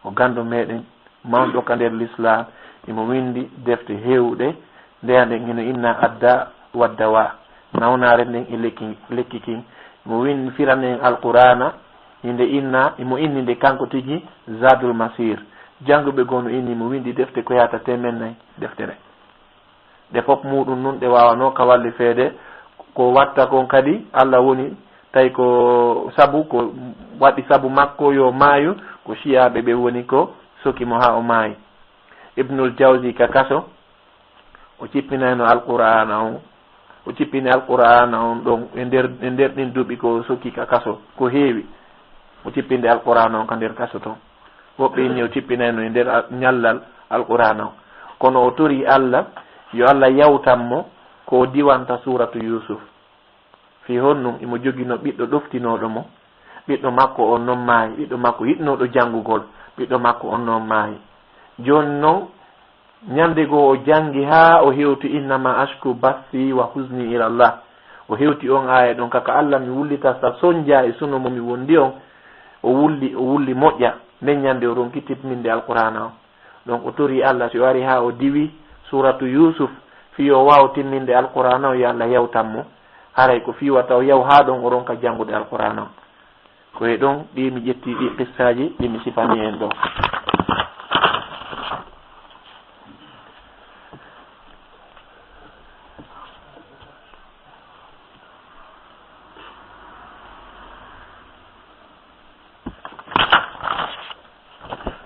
O ganndo meɗen, mawɗo ka nder Lislaam. Imo winndi defte heewɗe, ndeya nden hino inna Adda Waddawa, nawnaare nden e lekki, lekki kin. Imo winndi firane en Alqur'aana, hinde inna, imo inni nde kanko tigi Zadul Masir. Jannguɓe goo no inni, imo winndi defte ko yahata teemen nay deftere. Ɗe fof muuɗum nun ɗe waawanoo ka wallifeede. Ko watta kon kadi, Alla woni, tawi ko sabu, ko waɗi sabu makko yo maayu, ko siyaaɓe ɓe woni ko soki mo haa o maayi. Ibnul Jawzi ka kaso, o cippinayno Alqur'aana on. O cippini Alqur'aana on ɗon e nder, e nder ɗin duuɓi ko o soki ka kaso, ko heewi. O cippinde Alqur'aana on ka nder kaso ton. Woɓɓe inni o cippinayno e nder a-, ñallal Alqur'aana on. Kono o tori Alla, yo Alla yawtan mo ko o diwanta suuratu Yuusuf. Fii honɗum? Imo jogino ɓiɗɗo ɗoftinooɗo mo. Ɓiɗɗo makko on non maayi. Ɓiɗɗo makko yiɗnooɗo janngugol. Ɓiɗɗo makko on non maayi. Jooni non, ñande goo o janngi haa o hewti, "Innama ashku bathi wa huzni ila Allah." O hewti on aaya ɗon, "Ka ka Alla mi wullitata sonja e suno mo mi wondi on." O wulli, o wulli moƴƴa. Nden ñande o ronki timminde Alqur'aana on. Ɗon o tori Alla, si o ari haa o diwi suuratu Yuusuf, fii o waawa timminde Alqur'aana on, yo Alla yawtan mo. Haray ko fii wata o yaw haa ɗon o ronka janngude Alqur'aana on. Ko e ɗon ɗi mi ƴetti ɗi qissaaji ɗi mi sifani en ɗo.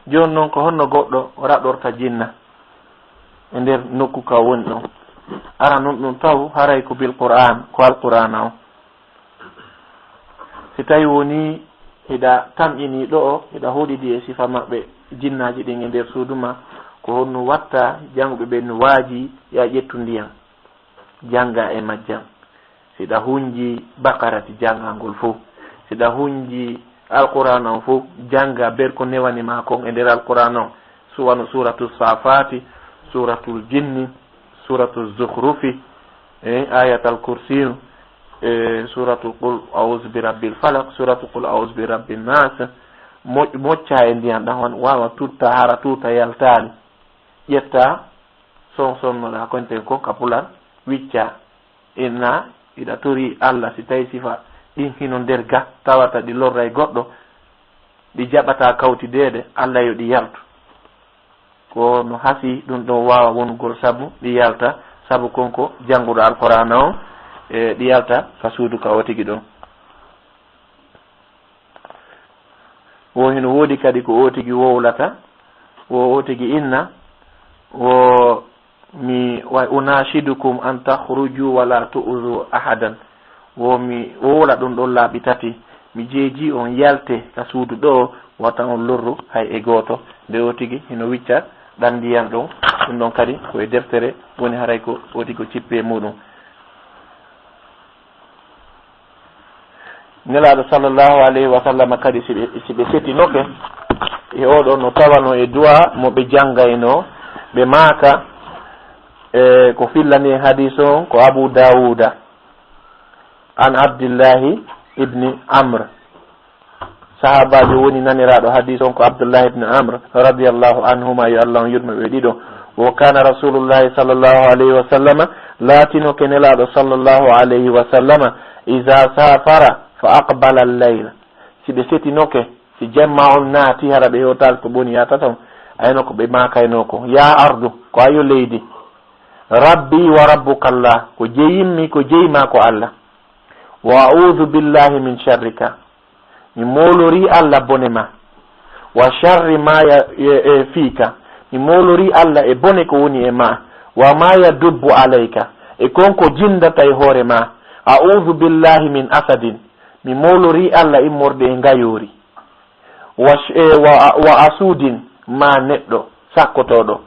Jooni non, ko honno goɗɗo raɗorta jinna e nder nokku ka woni ɗon? Ara non ɗum taw haray ko bil Qur'an, ko Alqur'aana on. Si tawi woni hiɗa tamƴini ɗo'o, hiɗa hoɗidi e sifa maɓɓe, jinnaaji ɗin e nder suudu ma, ko honno watta janguɓe ɓen no waaji ya ƴettu ndiyan, janga e majjan? Siɗa hunji Baqarati jangangol fow, siɗa hunji Alqur'aana on fow, janga ber ko newani ma kon e nder Alqur'aana on, suwano Suuratu Saafaati, Suuratul Jinni, Suuratu Zukhrufi, e Ayatal Kursiyu, e Suuratu Qul A'uuzu bi Rabbil Falaq, Suuratu Qul A'uuzu bi Rabbin Naas. Mo-, mocca e ndiyan ɗan, wan-, waawa tutta, hara tuuta yaltaali. Ƴetta son sonnoɗa konten kon ka pular, wicca. Inna, hiɗa tori Alla, si tawi sifa ɗin hino nder ga, tawata ɗi lorray goɗɗo, ɗi jaɓata kawtideede, Alla yo ɗi yaltu. Ko no hasi ɗum ɗon waawa wonugol sabu ɗi yalta, sabu kon ko jannguɗo Alqur'aana on, e ɗi yalta ka suudu ka o tigi ɗon. Wo hino woodi kadi ko o tigi wowlata, wo o tigi inna, wo mi wa unashidukum an takhruju wa la tu'zu ahadan. Wo mi wowla ɗum ɗon laabi tati. Mi jeeji on yalte ka suudu ɗo, wata on lorru hay e gooto. Nde o tigi hino wicca ɗan ndiyan ɗon, ɗum ɗon kadi ko e deftere woni, haray ko o tigi o cippi e muɗum. Nelaaɗo sallallahu alayhi wa sallam kadi, si ɓe, si ɓe setinoke e oɗo, no tawano e du'a mo ɓe janngaynoo, ɓe maaka, e ko fillani e hadiis on ko Abu Daawuda. An Abdillahi ibni Amr. Sahaabaajo woni naniraaɗo hadiis on ko Abdullahi ibni Amr, radiyallahu anhuma, yo Allah on yurmo ɓe ɗiɗo. Wo kana Rasulullahi sallallahu alayhi wa sallama, laatinoke Nelaaɗo sallallahu alayhi wa sallama, iza safara fa aqbala al-layl. Si ɓe setinoke, si jemma on naati, hara ɓe yewtaali ko ɓoni yaata ton, ayno ko ɓe maakaynoo ko. Ya ardu, ko ayo leydi. Rabbi wa rabbuka Allah, ko jeyimmi, ko jeyma ko Allah. Wa a'udhu billahi min sharrika. Mi moolorii Allah bone ma. Wa sharri ma ya, e, e, fiika. Mi moolorii Allah e bone ko woni e ma. Wa ma yadubbu alayka. E kon ko jindata e hoore ma. A'udhu billahi min asadin. Mi moolorii Allah immorde e ngayoori. Wa sh-, e, wa, wa asudin, ma neɗɗo sakkotooɗo.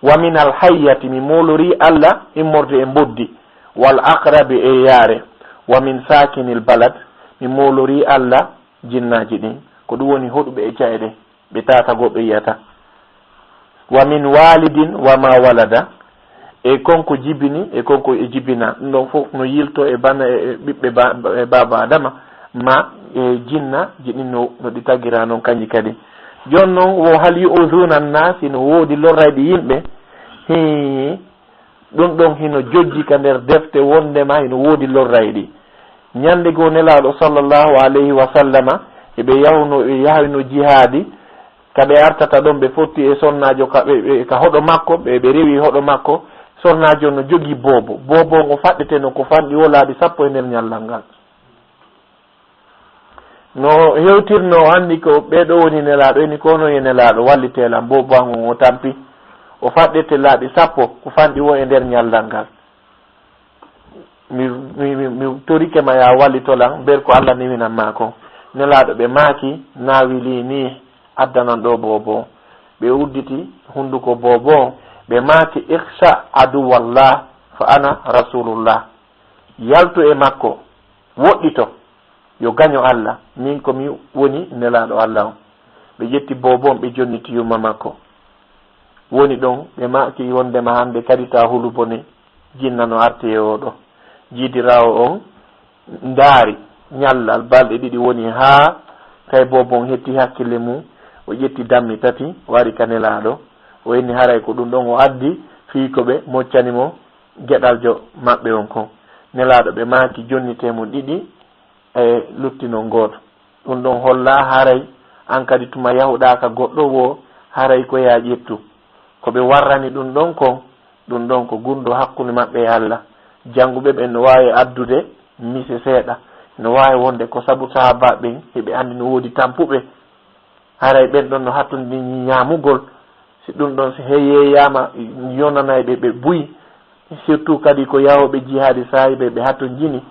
Wa min al hayyati, mi moolorii Allah immorde e mboddi. Wal aqrabi, e yaare. Wa min sakinil balad, mi moolorii Allah jinnaaji ɗin. Ko ɗum woni hoɗuɓe e jayɗe, ɓe taatagol ɓe yiyata. Wa min walidin wa ma walada, e kon ko jibini, e kon ko e jibina. Ɗum ɗon fof no yilto e bana, e, e ɓiɓɓe ba-, e baaba Adama, ma e jinna, jiɗinno no ɗi tagira non kanji kadi. Jon non, wo hal yu'udhuna an-nas, no woodi lorrayɗi yimɓe? Hii, ɗum ɗon hino jojji ka nder defte wondema hino woodi lorrayɗi. Ñande goo Nelaaɗo sallallahu alayhi wa sallama, eɓe yahuno, ɓe yahino jihaadi, ka ɓe artata ɗon, ɓe fotti e sonnaajo ka, ɓe, ɓe, ka hoɗo makko, ɓe, ɓe rewi hoɗo makko, sonnaajo no jogii boobo. Boobo on o faɗɗeteno ko fanɗi wo laabi sappo e nder ñallal ngal. No hewtirno, o anndi ko ɓee ɗoo woni Nelaaɗo, eni ko onon e Nelaaɗo, wallitee lan, boobo an on o tampi. O faɗɗete laabi sappo, ko fanɗi wo e nder ñallal ngal. Mi, mi, mi, mi torike ma, yaa wallito lan, ber ko Alla newinan maa kon. Nelaaɗo ɓe maaki, naawilii nii, addanan ɗoo boobo. Ɓe udditi hunnduko boobo, ɓe maaki, "Ikhsha aduwallah, fa ana rasulullah." Yaltu e makko, woɗɗito, yo gaño Alla, min ko mi woni Nelaaɗo Alla on. Ɓe ƴetti boobo on, ɓe jonniti yumma makko. Woni ɗon, ɓe maaki wondema hannde kadi taa hulu bone, jinna no arti e oo ɗoo. Jiidiraawo on ndaari ñallal, balɗe ɗiɗi woni haa kay boobo on hetti hakkille mum, o ƴetti dammi tati, o ari ka Nelaaɗo, o inni haray ko ɗum ɗon o addi fii ko ɓe moccani mo geɗaljo maɓɓe on kon. Nelaaɗo ɓe maaki jonnitee mo ɗiɗi, e luttinol gooto. Ɗum ɗon holla haray an kadi tuma yahuɗaa ka goɗɗo woo, haray ko yaa ƴettu. Ko ɓe warrani ɗum ɗon kon, ɗum ɗon ko gunndoo hakkunde maɓɓe e Alla. Jannguɓe ɓen no waawi addude mise seeɗa. No waawi wonde ko sabu sahaabaaɓe ɓen, hiɓe anndi no woodi tampuɓe. Haray ɓen ɗon no hattondini ñaamugol. Si ɗum ɗon, si heyeyaama, yonanay ɓe, ɓe buy. Surtout kadi ko yahooɓe jihaadi saahiiɓe, ɓe hattondini.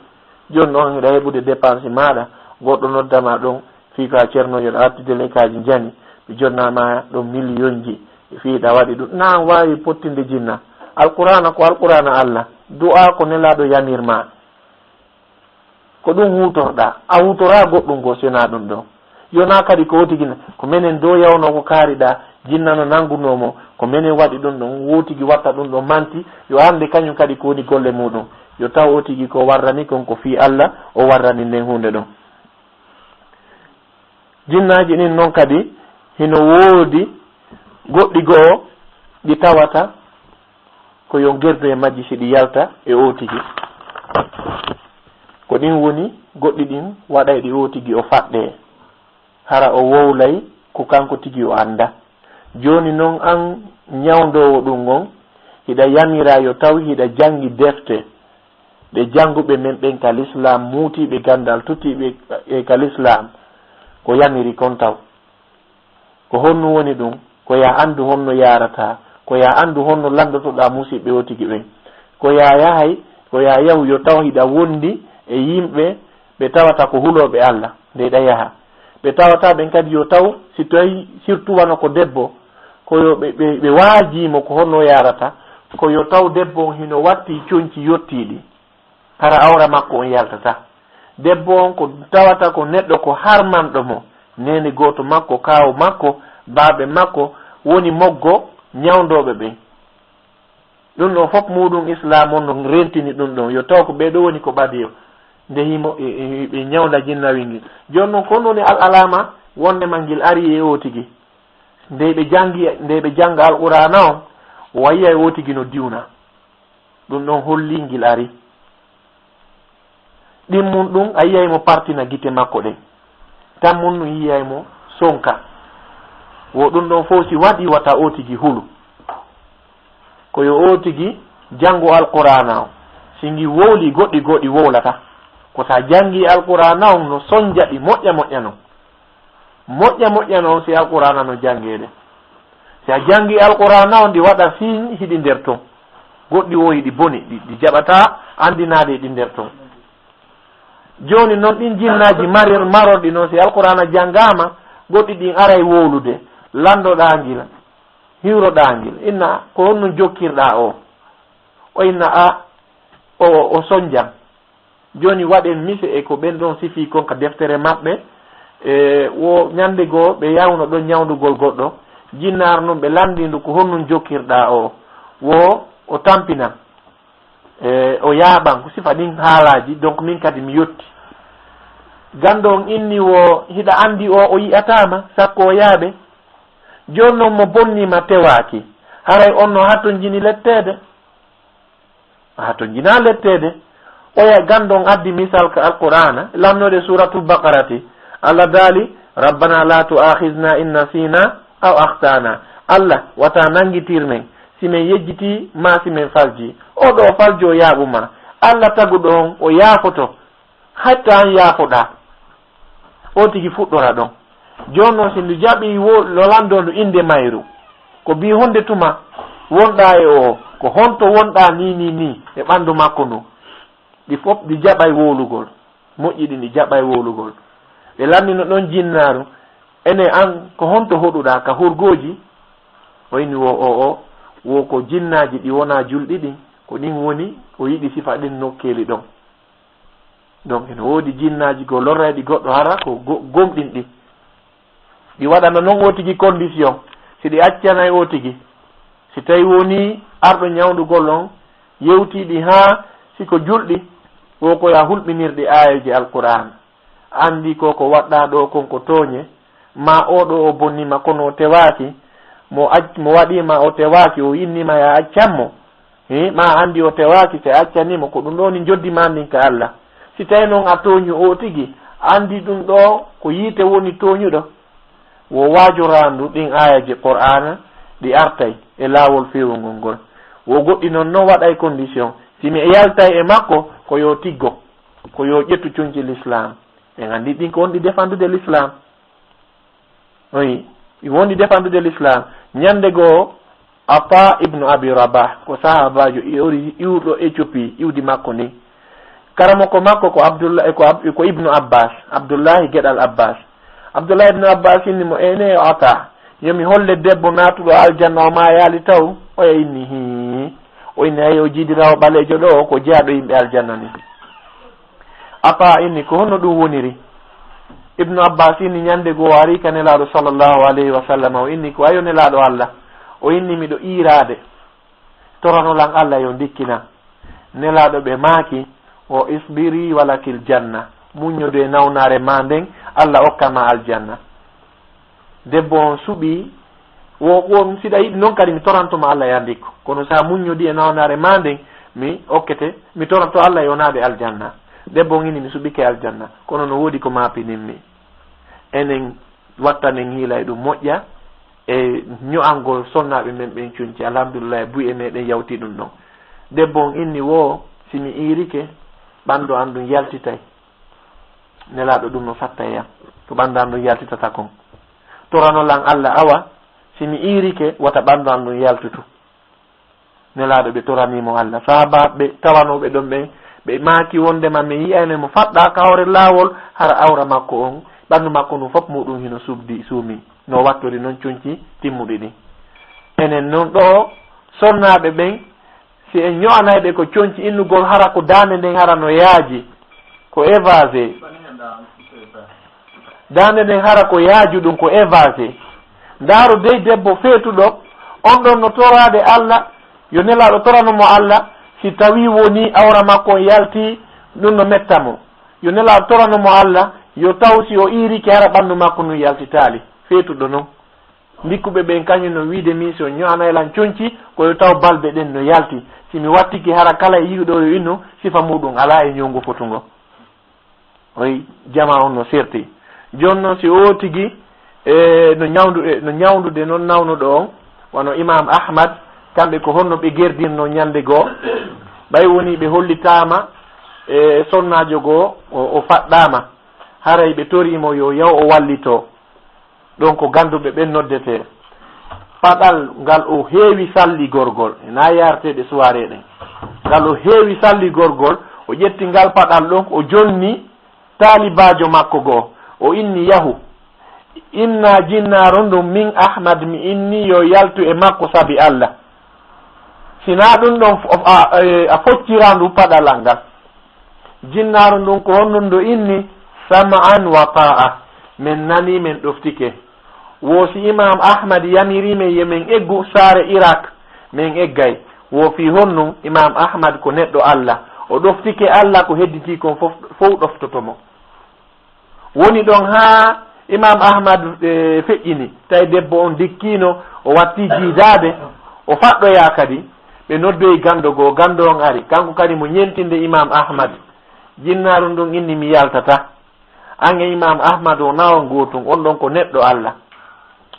Jooni noon, hiɗa heɓude dépense maaɗa, goɗɗo nodda ma ɗon, fii ko a ceerno, yo a artu de lekaaji njani, ɓe jonna ma ɗon miliyonji, fii hiɗa waɗi ɗum. Na waawi pottinde jinna. Alqur'aana ko Alqur'aana Alla, du'aa ko Nelaaɗo yamir ma. Ko ɗum huutorɗaa, a huutoraa goɗɗum goo, si wonaa ɗum ɗoo. Yonaa kadi ko woo tigi na, ko menen doo yawnoo ko kaariɗaa, jinna no nanngunoo mo, ko menen waɗi ɗum ɗon, woo tigi watta ɗum ɗon manti, yo annde kañum kadi ko woni golle muuɗum. Yo taw oo tigi ko warrani kon ko fii Alla, o warrani nden huunde ɗon. Jinnaaji ɗin non kadi, hino woodi goɗɗi goo ɗi tawata ko yo gerdu e majji si ɗi yalta e oo tigi. Ko ɗin woni goɗɗi ɗin waɗayɗi oo tigi o faɗɗee. Hara o wowlay ko kanko tigi o annda. Jooni non an ñawndoowo ɗum on, hiɗa yamiraa yo taw hiɗa janngi defte ɗe jannguɓe men ɓen ka lislaam, muutiiɓe ganndal, tutiiɓe e ka lislaam, ko yamiri kon taw. Ko honno woni ɗum? Ko yaa anndu honno yaarataa, ko yaa anndu honno lanndotoɗaa musiɓɓe oo tigi ɓen. Ko yaa yahay, ko yaa yahu yo taw hiɗa wondi e yimɓe ɓe tawata ko hulooɓe Alla, nde hiɗa yaha. Ɓe tawata ɓen kadi yo taw, si tawii, surtout wano ko debbo, ko yo ɓe, ɓe, ɓe waajii mo ko honno yaarata, ko yo taw debbo on hino watti conci yottiiɗi. Hara awra makko on yaltataa. Debbo on ko tawata ko neɗɗo ko harmanɗo mo, neene gooto makko, kaaw makko, baaɓe makko, woni moggo ñawndooɓe ɓen. Ɗum ɗon fof muuɗum Islaam on no rentini ɗum ɗon. Yo taw ko ɓee ɗoo woni ko ɓadii o. Nde himo, e, e, ɓe ñawda jinnawi ngel. Jooni noon, ko ɗum woni al alama wonde ma ngel ari e o tigi. Nde ɓe janngi, nde ɓe jannga Alqur'aana on, o wayi hay o tigi no diwna. Ɗum ɗon holli ngel ari. Ɗimmun ɗum, a yiyay mo partina gite makko ɗen. Tammun ɗum yiyay mo sonka. Wo ɗum ɗon fof si waɗi, wata o tigi hulu. Ko yo o tigi janngu Alqur'aana on. Si ngi wowli, goɗɗi goo ɗi wowlata. Ko sa janngi Alqur'aana on, no sonja ɗi moƴƴa moƴƴa non. Moƴƴa moƴƴa non si Alqur'aana no janngeede. Si a janngi Alqur'aana on, ɗi waɗa signe hiɗi nder ton. Goɗɗi wo hiɗi boni, ɗi, ɗi jaɓataa anndinaade hiɗi nder ton. Jooni noon, ɗin jinnaaji marir-, marorɗi noon, si Alqur'aana janngaama, goɗɗi ɗin aray wowlude, lanndoɗaa ngila, hiwroɗaa ngila. Inna, ko honno jokkirɗaa o? O inna, a, o, o sonjan. Jooni waɗen mise e ko ɓen ɗon sifii kon ka deftere maɓɓe. E wo ñannde goo, ɓe yawno ɗon ñawndugol goɗɗo. Jinnaar nun ɓe lanndii ndu, ko honɗun jokkirɗaa o? Wo o tampinan. E o yaaɓan, ko sifa ɗin haalaaji, donc min kadi mi yotti. Ganndo on inni wo hiɗa anndi o, o yi'ataama, sakko o yaaɓe. Jooni non mo bonnii ma tewaaki, haray on no hatonjini letteede? A hatonjinaa letteede. Oya ganndo on addi misal ka Alqur'aana, lannoode Suuratul Baqarati, Alla daali, "Rabbana la tu'akhizna in nasina aw akhtana." Alla, wata nanngitir men, si men yejjitii, maa si men faljii. Oo ɗoo faljo yaaɓu ma. Alla taguɗo on, o yaafoto. Hatta an yaafoɗaa. O tigi fuɗɗora ɗon. Jooni noon, si ndu jaɓii wo-, no lanndoo ndu innde mayru, ko bii honde tuma wonɗaa e o, ko honto wonɗaa nii, nii, nii e ɓanndu makko ndu? Ɗi fof ɗi jaɓay wowlugol. Moƴƴi ɗin ɗi jaɓay wowlugol. Ɓe lanndino ɗon jinnaaru, ene an, ko honto hoɗuɗaa ka hurgooji? O inni wo o, o, wo ko jinnaaji ɗi wonaa julɗi ɗin, ko ɗin woni, o yiɗi sifa ɗin nokkeeli ɗon. Donc, ene woodi jinnaaji goo lorrayɗi goɗɗo hara ko go-, gomɗinɗi. Ɗi waɗana noon o tigi condition, si ɗi accanay o tigi. Si tawi wonii arɗo ñawndugol on, yewtii ɗi haa si ko julɗi, wo ko ya hulɓinirɗi aayeeje Alqur'aan. Anndi ko ko waɗɗaa ɗoo kon ko tooñe, maa oo ɗoo o bonnii ma kono o tewaaki, mo ac-, mo waɗii ma o tewaaki, o innii ma ya accan mo. Hii, maa anndi o tewaaki, si a accanii mo, ko ɗum ɗoo woni njoddi maa ndin ka Alla. Si tawi noon a tooñi oo tigi, anndi ɗum ɗoo ko yiite woni tooñuɗo. Wo waajoraandu ɗin aayeeje Qur'aana ɗi artay e laawol feewungol ngol. Wo goɗɗi noon no waɗay condition. Si mi yaltay e makko, ko yo tiggo, ko yo ƴettu conci Lislaam. En anndi ɗin ko wonɗi defandude Lislaam. Oui, ɗi wonɗi defandude Lislaam. Ñande goo, Ata ibnu Abi Rabah, ko sahaabaajo i-, ori-, iwɗo Éthiopie, iwdi makko ndin. Karamoko makko ko Abdullah, ko Ab-, ko Ibnu Abbas, Abdullahi geɗal Abbas. Abdullahi Ibnu Abbas inni mo, "Ene yo Ata, yo mi holle debbo naatuɗo aljanna o maayaali taw?" Oya inni, "Hii." O inni, "Hay o jiidiraawo ɓaleejo ɗoo, ko jeyaaɗo yimɓe aljanna ni." Ata inni, "Ko honno ɗum woniri?" Ibnu Abbas inni, "Ñande goo o ari ka Nelaaɗo sallallahu alayhi wa sallam, o inni ko, 'Ayo Nelaaɗo Alla,'" o inni, "miɗo iiraade, toranolan Alla yo ndikkinan." Nelaaɗo ɓe maaki, "O isbiri walakil janna, muññodu e nawnaare maa nden, Alla okka ma aljanna." Debbo on suɓii, wo, wo, "Siɗa yiɗi noon kadi mi toranto ma Alla yo a ndikku. Kono so a muññodii e nawnaare maa nden, mi okkete, mi toranto Alla yo naade aljanna." Debbo on inni, "Mi suɓike aljanna, kono no woodi ko maapininmi." Enen wattanen hiila e ɗum moƴƴa e ño'angol sonnaaɓe men ɓen conci. Alhamdulillahi, buy e meɗen yawti ɗum ɗon. Debbo on inni, "Wo, si mi iirike, ɓanndu an ndun yaltitay." Nelaaɗo, ɗum no satta e yam. Ko ɓanndu an ndun yaltitata kon. Toranolan Alla, awa, si mi iirike, wata ɓanndu an ndun yaltutu. Nelaaɗo, ɓe toranii mo Alla. Sahaabaaɓe tawanooɓe ɗon ɓen, ɓe maaki wondema, "Mi yi'ayno mo faɗɗaa ka hoore laawol, hara awra makko on, ɓanndu makko ndun fof muuɗum hino subdi, suumi." No wattori non conci timmuɗi ɗin. Enen non ɗoo, sonnaaɓe ɓen, si en ño'anay ɓe ko conci innugol, hara ko daande nden hara no yaaji, ko évasé. Daande nden hara ko yaajuɗum, ko évasé. Ndaaru dey debbo feetuɗo, on ɗon no toraade Alla, yo Nelaaɗo torano mo Alla, si tawii wonii awra makko on yaltii, ɗum no metta mo. Yo Nelaaɗo torano mo Alla, yo taw si o iirike hara ɓanndu makko ndun yaltitaali. Feetuɗo non. Ndikkuɓe ɓen kañum no wiide min si o ño'anay lan conci, ko yo taw balbe ɗen no yalti. Si mi wattike hara kala e yi'uɗo yo innu, sifa muuɗum alaa e ñowngu fotungo. Oy, jamaa on no serti. Jooni non si o tigi, e, no ñawndu-, e, no ñawndude non nawnuɗo on, wano Imaam Ahmad, kamɓe ko honno ɓe gerdirno ñande goo? Ɓay wonii ɓe hollitaama e sonnaajo goo, o, o faɗɗaama. Haray ɓe torii mo yo yaw o wallitoo. Ɗon ko gannduɓe ɓen noddetee. Paɗal ngal o heewi salligorgol, hinaa yaarteeɗe soirée ɗen. Ngal o heewi salligorgol, o ƴetti ngal paɗal ɗon, o jonni taalibaajo makko goo, o inni, "Yahu, inna jinnaaru ndun min Ahmad mi inni yo yaltu e makko sabi Alla." Sinaa ɗun ɗon, a, a, a foccira ndu paɗalal ngal. Jinnaaru ndun ko honɗun ndu inni, "Sam'an wa ta'a." Men nanii, men ɗoftike. Wo si Imaam Ahmad yamirii men yo men eggu saare Irak, men eggay. Wo fii honɗun? Imaam Ahmad ko neɗɗo Alla. O ɗoftike Alla, ko hedditii kon fof, fow ɗoftoto mo. Woni ɗon haa Imaam Ahmad, e, feƴƴini. Tawi debbo on dikkiino, o watti jiidaade, o faɗɗoyaa kadi. Ɓe noddoyi ganndo goo, ganndo on ari. Kanko kadi mo ñentinde Imaam Ahmad. Jinnaaru ndun inni, "Mi yaltata." An e Imaam Ahmad o nawa gootun, on ɗon ko neɗɗo Alla.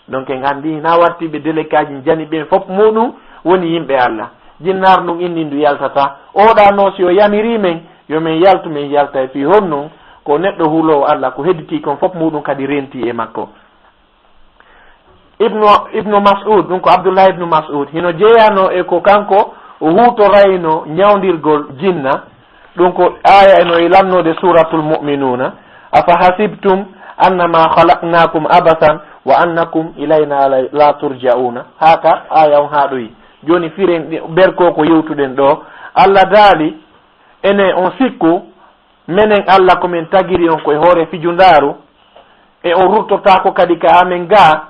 Donc en anndi hinaa warti ɓe delekaaji jani ɓen fof muuɗum woni yimɓe Alla. Jinnaaru ndun inni ndu yaltata. Oɗa no si o yamirii men, yo men yaltu, men yaltay. Fii honɗun? Ko neɗɗo huloowo Alla, ko hedditii kon fof muuɗum kadi rentii e makko. Ibnu, Ibnu Mas'ud, ɗum ko Abdullah ibnu Mas'ud, hino jeyanoo e ko kanko o huutorayno ñawndirgol jinna, ɗum ko aaya eno e lannoode Suuratul Mu'minuuna, "Afa hasibtum annama khalaqnakum abathan wa annakum ilayna la, la turja'una." Haa ka aaya on haaɗoyi. Jooni firen ɗi, berko ko yewtuɗen ɗoo. Alla daali, ene on sikku, menen Alla ko men tagiri on ko e hoore fijundaaru, e on ruttotaako kadi ka amen gaa.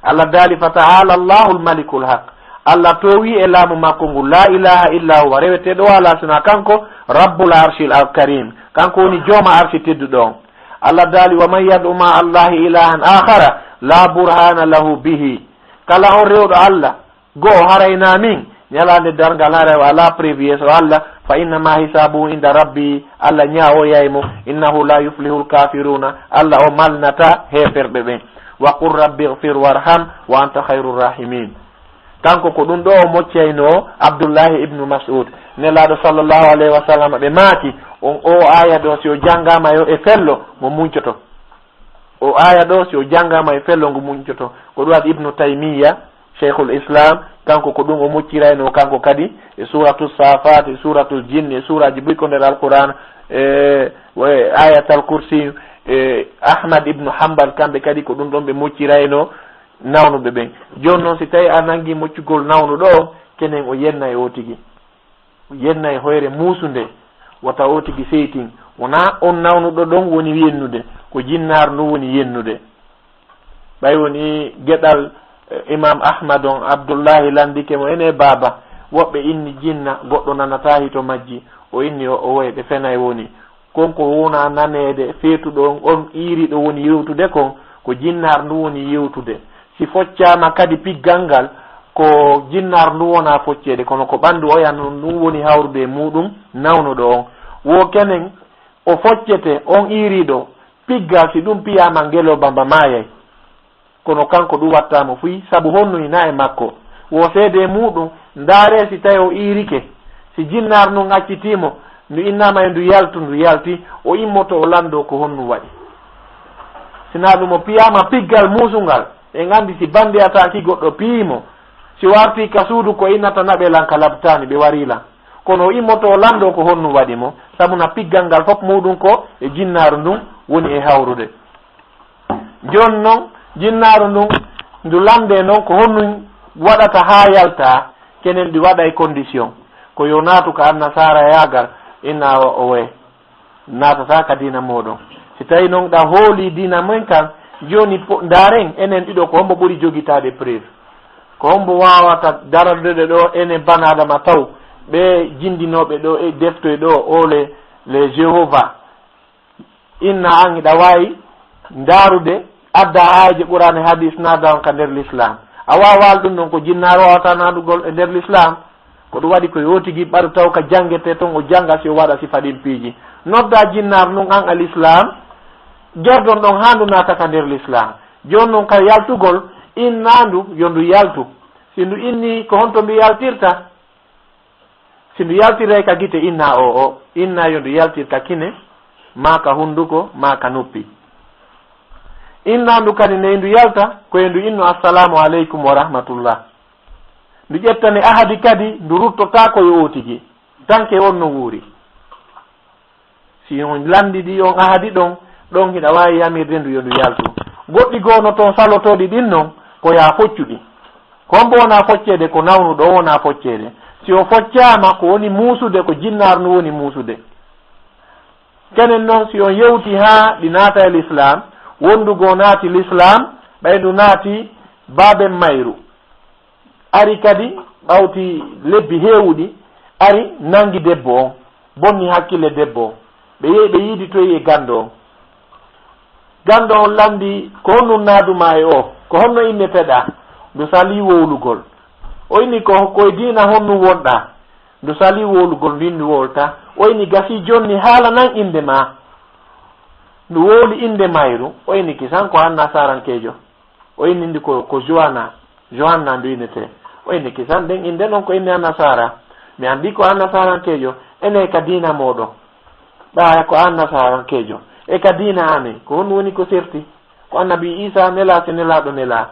Alla daali, "Fata'ala Allahul Malikul Haq." Alla toowi e laamu makko ngu, "La ilaha illa huwa," reweteeɗo o alaa sinaa kanko, "Rabbul Arshil Karim." Kanko woni jooma arshi tedduɗo on. Alla daali, "Wa man yad'u ma Allahi ilahan akhara la burhana lahu bihi." Kala on rewɗo Alla, go'o haray na min, ñalaande darngal haray o alaa preuve yeeso Alla, "fa innama hisabuhu inda rabbi," Alla ñaawoyay mo, "innahu la yuflihul kafiruna," Alla o malnata heeferɓe ɓen. "Wa qul rabbi ighfir warham wa anta khayrur rahimin." Kanko ko ɗum ɗo o moccayno Abdullahi ibnu Mas'ud. Nelaaɗo sallallahu alayhi wa sallam ɓe maaki, on o aya ɗo si o jangama yo e fello, mo muncoto. O aya ɗo, si o jangama e fello ngu muñcoto. Ko ɗum waɗi Ibnu Taymiyya, Shaykhul Islam, kanko ko ɗum o moccirayno kanko kadi, e Suratu Safat, e Suratul Jinn, e suraji buy ko nder Alquran, e, e Ayatal Kursi, e Ahmad ibnu Hanbal, kamɓe kadi ko ɗum ɗon ɓe moccirayno nawnuɓe ɓen. Jooni noon, si tawi a nangi moccugol nawnuɗo on, kenen o yenna e o tigi. Yenna e hoyre muusunde, wata o tigi seytin. Wonaa on nawnuɗo ɗon woni yennude, ko jinnaaru ndu woni yennude. Ɓay woni geɗal, eh, Imam Ahmad on, Abdullahi landike mo, "Ene baaba, woɓɓe inni jinna, goɗɗo nanataa hito majji." O inni o, o woye ɓe fenay woni. Kon ko wona naneede feetuɗo on, on iiriɗo woni yewtude kon, ko jinnaar ndu woni yewtude. Si foccaama kadi piggal ngal, ko jinnaar ndu wona focceede, kono ko ɓanndu oya nun, ɗum woni hawrude e muuɗum nawnuɗo on. Wo kenen o foccete, on iiriɗo, piggal si ɗum piyaama ngelooba mba maayay. Kono kanko ɗum wattaamo fuy, sabu honno ina e makko. Wo seede e muuɗum, ndaaree si tawi o iirike. Si jinnaar nun accitii mo, ndu innaama e ndu yaltu, ndu yalti, o immoto o lanndoo ko honɗum waɗi. Sinaa ɗum o piyaama piggal muusungal, en anndi si bannde ataaki goɗɗo piyi mo, si wartii ka suudu ko innata naɓe lan ka labtaani, ɓe warii lan. Kono o immoto o lanndoo ko honɗum waɗi mo, sabu na piggal ngal fof muuɗum ko e jinnaaru ndun woni e hawrude. Jooni non, jinnaaru ndun, ndu lanndee non ko honɗum waɗata haa yalta, kenen ɗi waɗay condition. Ko yo naatu ka annasaara yaagal, inna o, o waye. Naatata ka diina mooɗon. Si tawi non ɗa hooli diina men kan, jooni po-, ndaaren enen ɗiɗo ko hombo ɓuri jogitaade preuve? Ko hombo waawata darande ɗo enen bana Adama taw ɓe jinndinooɓe ɗo e deftoy ɗo, o le, le Jéhovah? Inna an hiɗa waawi ndaarude, adda aayeeje Qur'aan e hadiis, naada on ka nder Lislaam. A waawaali ɗum ɗon, ko jinnaaru waawata naadugol e nder Lislaam. Ko ɗum waɗi ko yootigi ɓaru taw ka janngetee ton, o jannga si o waɗa sifa ɗin piiji. Nodda jinnaaru ndun an al Islaam, gerdon ɗon haa ndu naata ka nder Lislaam. Jooni non ka yaltugol, inna ndu yo ndu yaltu. Si ndu inni ko honto ndu yaltirta, si ndu yaltiray ka gite, inna o o, inna yo ndu yaltir ka kine, maa ka hunduko, maa ka noppi. Inna ndu kadi ney ndu yalta, ko e ndu inno, "Assalaamu aleykum wa rahmatullah." Ndu ƴettane ahadi kadi, ndu ruttotaako yo o tigi. Tanke on no wuuri. Si on lanndidi on ahadi ɗon, ɗon hiɗa waawi yamirde ndu yo ndu yaltu. Goɗɗi goo no ton salotooɗi ɗin non, ko yaa foccuɗi. Ko hombo wona focceede? Ko nawnuɗo o wona focceede. Si o foccaama, ko woni muusude, ko jinnaaru ndu woni muusude. Kenen non, si on yewti haa ɗi naata e Lislaam, wondu goo naati Lislaam, ɓay ndu naati baaben mayru. Ari kadi, ɓawti lebbi heewuɗi, ari nangi debbo on, bonni hakkille debbo on. Ɓe yehi, ɓe yiidi toyi e ganndo on. Ganndo on lanndi, "Ko honɗum naadu maa e o? Ko honno inneteɗaa?" Ndu salii wowlugol. O inni, "Ko, ko e diina honɗum wonɗaa?" Ndu salii wowlugol, ndu inni, "Wowltaa." O inni, "Gasii jonni, haala nan innde maa." Ndu wowli innde mayru, o inni, "Kisan ko an nasarankeejo." O inni ndi ko, ko Joanna. Joanna ndu innetee. O inni, "Kisan, nden innde non ko innde Annasaara. Mi anndi ko an nasarankeejo. Ene ka diina mooɗon. Ɓaya ko an nasarankeejo. E ka diina amin. Ko honɗum woni ko serti? Ko Annabi Iisaa nelaa, si nelaaɗo nelaa.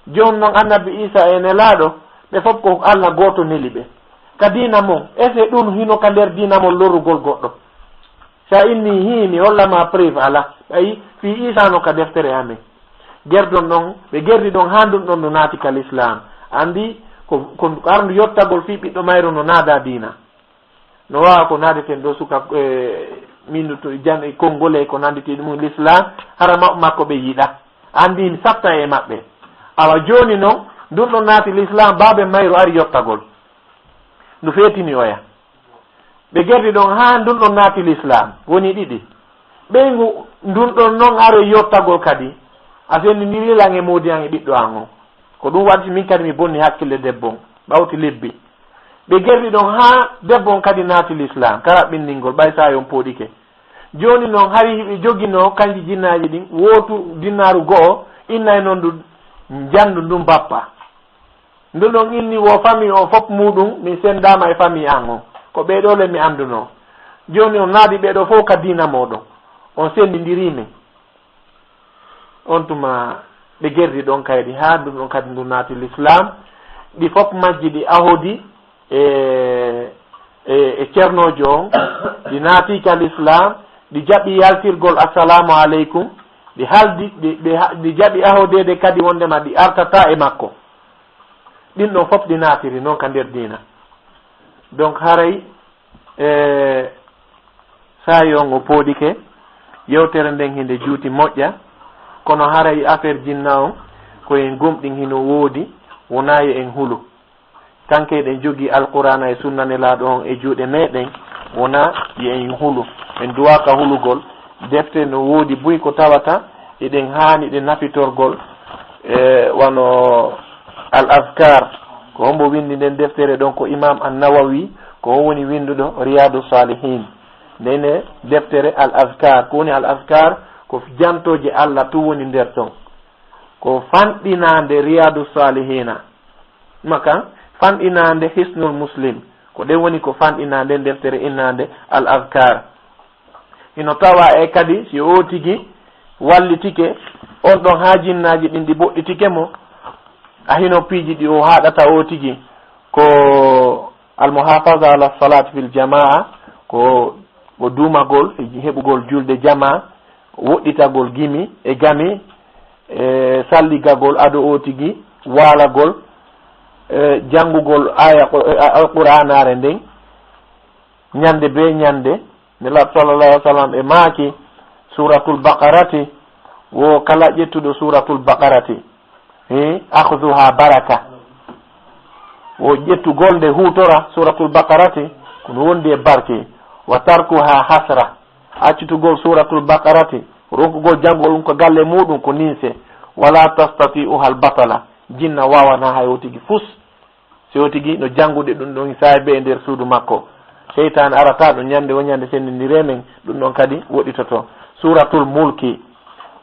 Jooni non Annabi Iisaa e nelaaɗo, ɓe fof ko Alla gooto neli ɓe. Ka diina mon, est-ce que ɗum hino ka nder diina mon lorrugol goɗɗo?" Sa inni, "Hii, mi holla ma preuve," ala. Ɓayi, fii Iisaa no ka deftere amen. Gerdon ɗon, ɓe gerdi ɗon haa ndun ɗon no naati ka Lislaam. Anndi ko, ko arndu yottagol fii ɓiɗɗo mayru no naada diina. No waawa ko naadeten ɗo suka, eh, min to jan-, e konngole ko nannditi ɗum Lislaam, hara ma-, makko ɓe yiɗa. Anndi mi satta e maɓɓe. Awa jooni non, ndun ɗon naati Lislaam, baabe mayru ari yottagol. Ndu feetini oya. Ɓe gerdi ɗon haa ndun ɗon naati Lislaam, woni ɗiɗi. Ɓeyngu ndun ɗon non aroy yottagol kadi, a senndindiri lan e moodi an e ɓiɗɗo an on. Ko ɗum waɗi min kadi mi bonni hakkille debbo on, ɓawti lebbi. Ɓe gerdi ɗon haa debbo on kadi naati Lislaam, ka raɓɓinɗingol, ɓay saayo on pooɗike. Jooni non hari hiɓe joginoo kanji jinnaaji ɗin, wootu dinnaaru go'o, innay non ndu njanndu ndun bappa. Ndu ɗon inni wo famille on fof muɗum, min senndaama e famille an on. Ko ɓee ɗoo le mi anndunoo. Jooni on naadi ɓee ɗoo fof ka diina mooɗon. On senndindirii min. On tuma ɓe gerdi ɗon kaydi, haa ndun ɗon kadi ndu naati Lislaam. Ɗi fof majji ɗi ahodi e, e, e cernoojo on. Ɗi naati ka Lislaam, ɗi jaɓi yaltirgol assalaamu aleykum. Ɗi haldi, ɗi, ɗi ha-, ɗi jaɓi ahodeede kadi wonndema ɗi artataa e makko. Ɗin ɗon fof ɗi naatiri non ka nder diina. Donc, haray, e, saayo on o pooɗike, yewtere nden hinde juuti moƴƴa, kono haray affaire jinna on, ko en gomɗin hino woodi, wonaa yo en hulu. Tanke eɗen jogii Alqur'aana e Sunna Nelaaɗo on e juuɗe meɗen, wonaa yo en hulu. En duwaaka hulugol, defte no woodi buy ko tawata eɗen haani ɗe nafitorgol, e, wano Al Azkar. Ko hombo winndi nden deftere ɗon? Ko Imam An-Nawawi. Ko o woni winnduɗo Riyadu Salihin. Ndene deftere Al Azkar. Ko woni Al Azkar? Ko jantooje Allah tun woni nder ton. Ko fanɗinaande Riyadu Salihina. Maka, fanɗinaande Hisnul Muslim. Ko ɗen woni ko fanɗinaande deftere innaande Al Azkar. Hino tawa e kadi, si o tigi wallitike, on ɗon haa jinnaaji ɗin ɗi boɗɗitike mo, a hino piiji ɗi o haɗata o tigi, ko al muhafaza ala salat fil jamaa, ko, ko duumagol e heɓugol julde jamaa, woɗɗitagol gimi e gami, e salligagol ado o tigi, waalagol, e janngugol aya Qur-, e Alqur'aanaare nden, ñande be ñande, Nelaaɗo sallallahu alaihi wasallam e maaki, Suratul Baqarati, wo kala ƴettuɗo Suratul Baqarati, hi, akhzuha baraka. Wo ƴettugol nde huutora Suratul Baqarati, ko no wondi e barke. Wa tarkuha hasra. accitugol Suuratul Baqarati, ronkugol janngugol ɗum ko galle muuɗum, ko ninse. Wala tastati'uhal batala, jinna waawanaa hay o tigi fus. Si o tigi no janngude ɗum ɗon saabe e nder suudu makko, seytaane arataa ɗo ñande o ñande senndindiree men, ɗum ɗon kadi woɗɗitoto. Suuratul Mulki,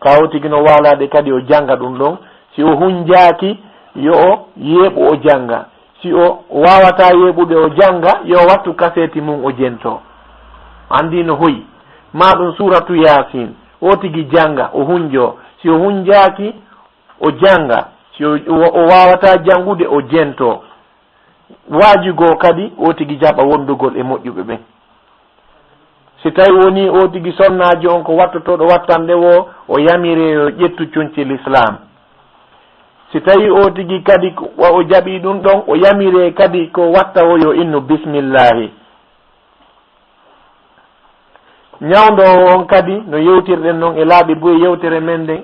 ka o tigi no waalaade kadi o jannga ɗum ɗon, si o hunjaaki, yo o yeeɓu o jannga. Si o waawataa yeeɓude o jannga, yo o wattu kaseeti mum o jento. Anndi no hoyi. Maa ɗum Suuratu Yaasin, o tigi jannga, o hunjoo. Si o hunjaaki, o jannga. Si o, o, o waawataa janngude, o jento. Waaju goo kadi, o tigi jaɓa wondugol e moƴƴuɓe ɓen. Si tawi wonii o tigi sonnaajo on ko wattotooɗo wattande woo, o yamiree yo ƴettu conci Lislaam. Si tawi o tigi kadi ko, wa o jaɓii ɗum ɗon, o yamiree kadi ko watta o yo innu bismillaahi. Ñawndoowo on kadi, no yewtirɗen non e laaɓi buy yewtere men nden,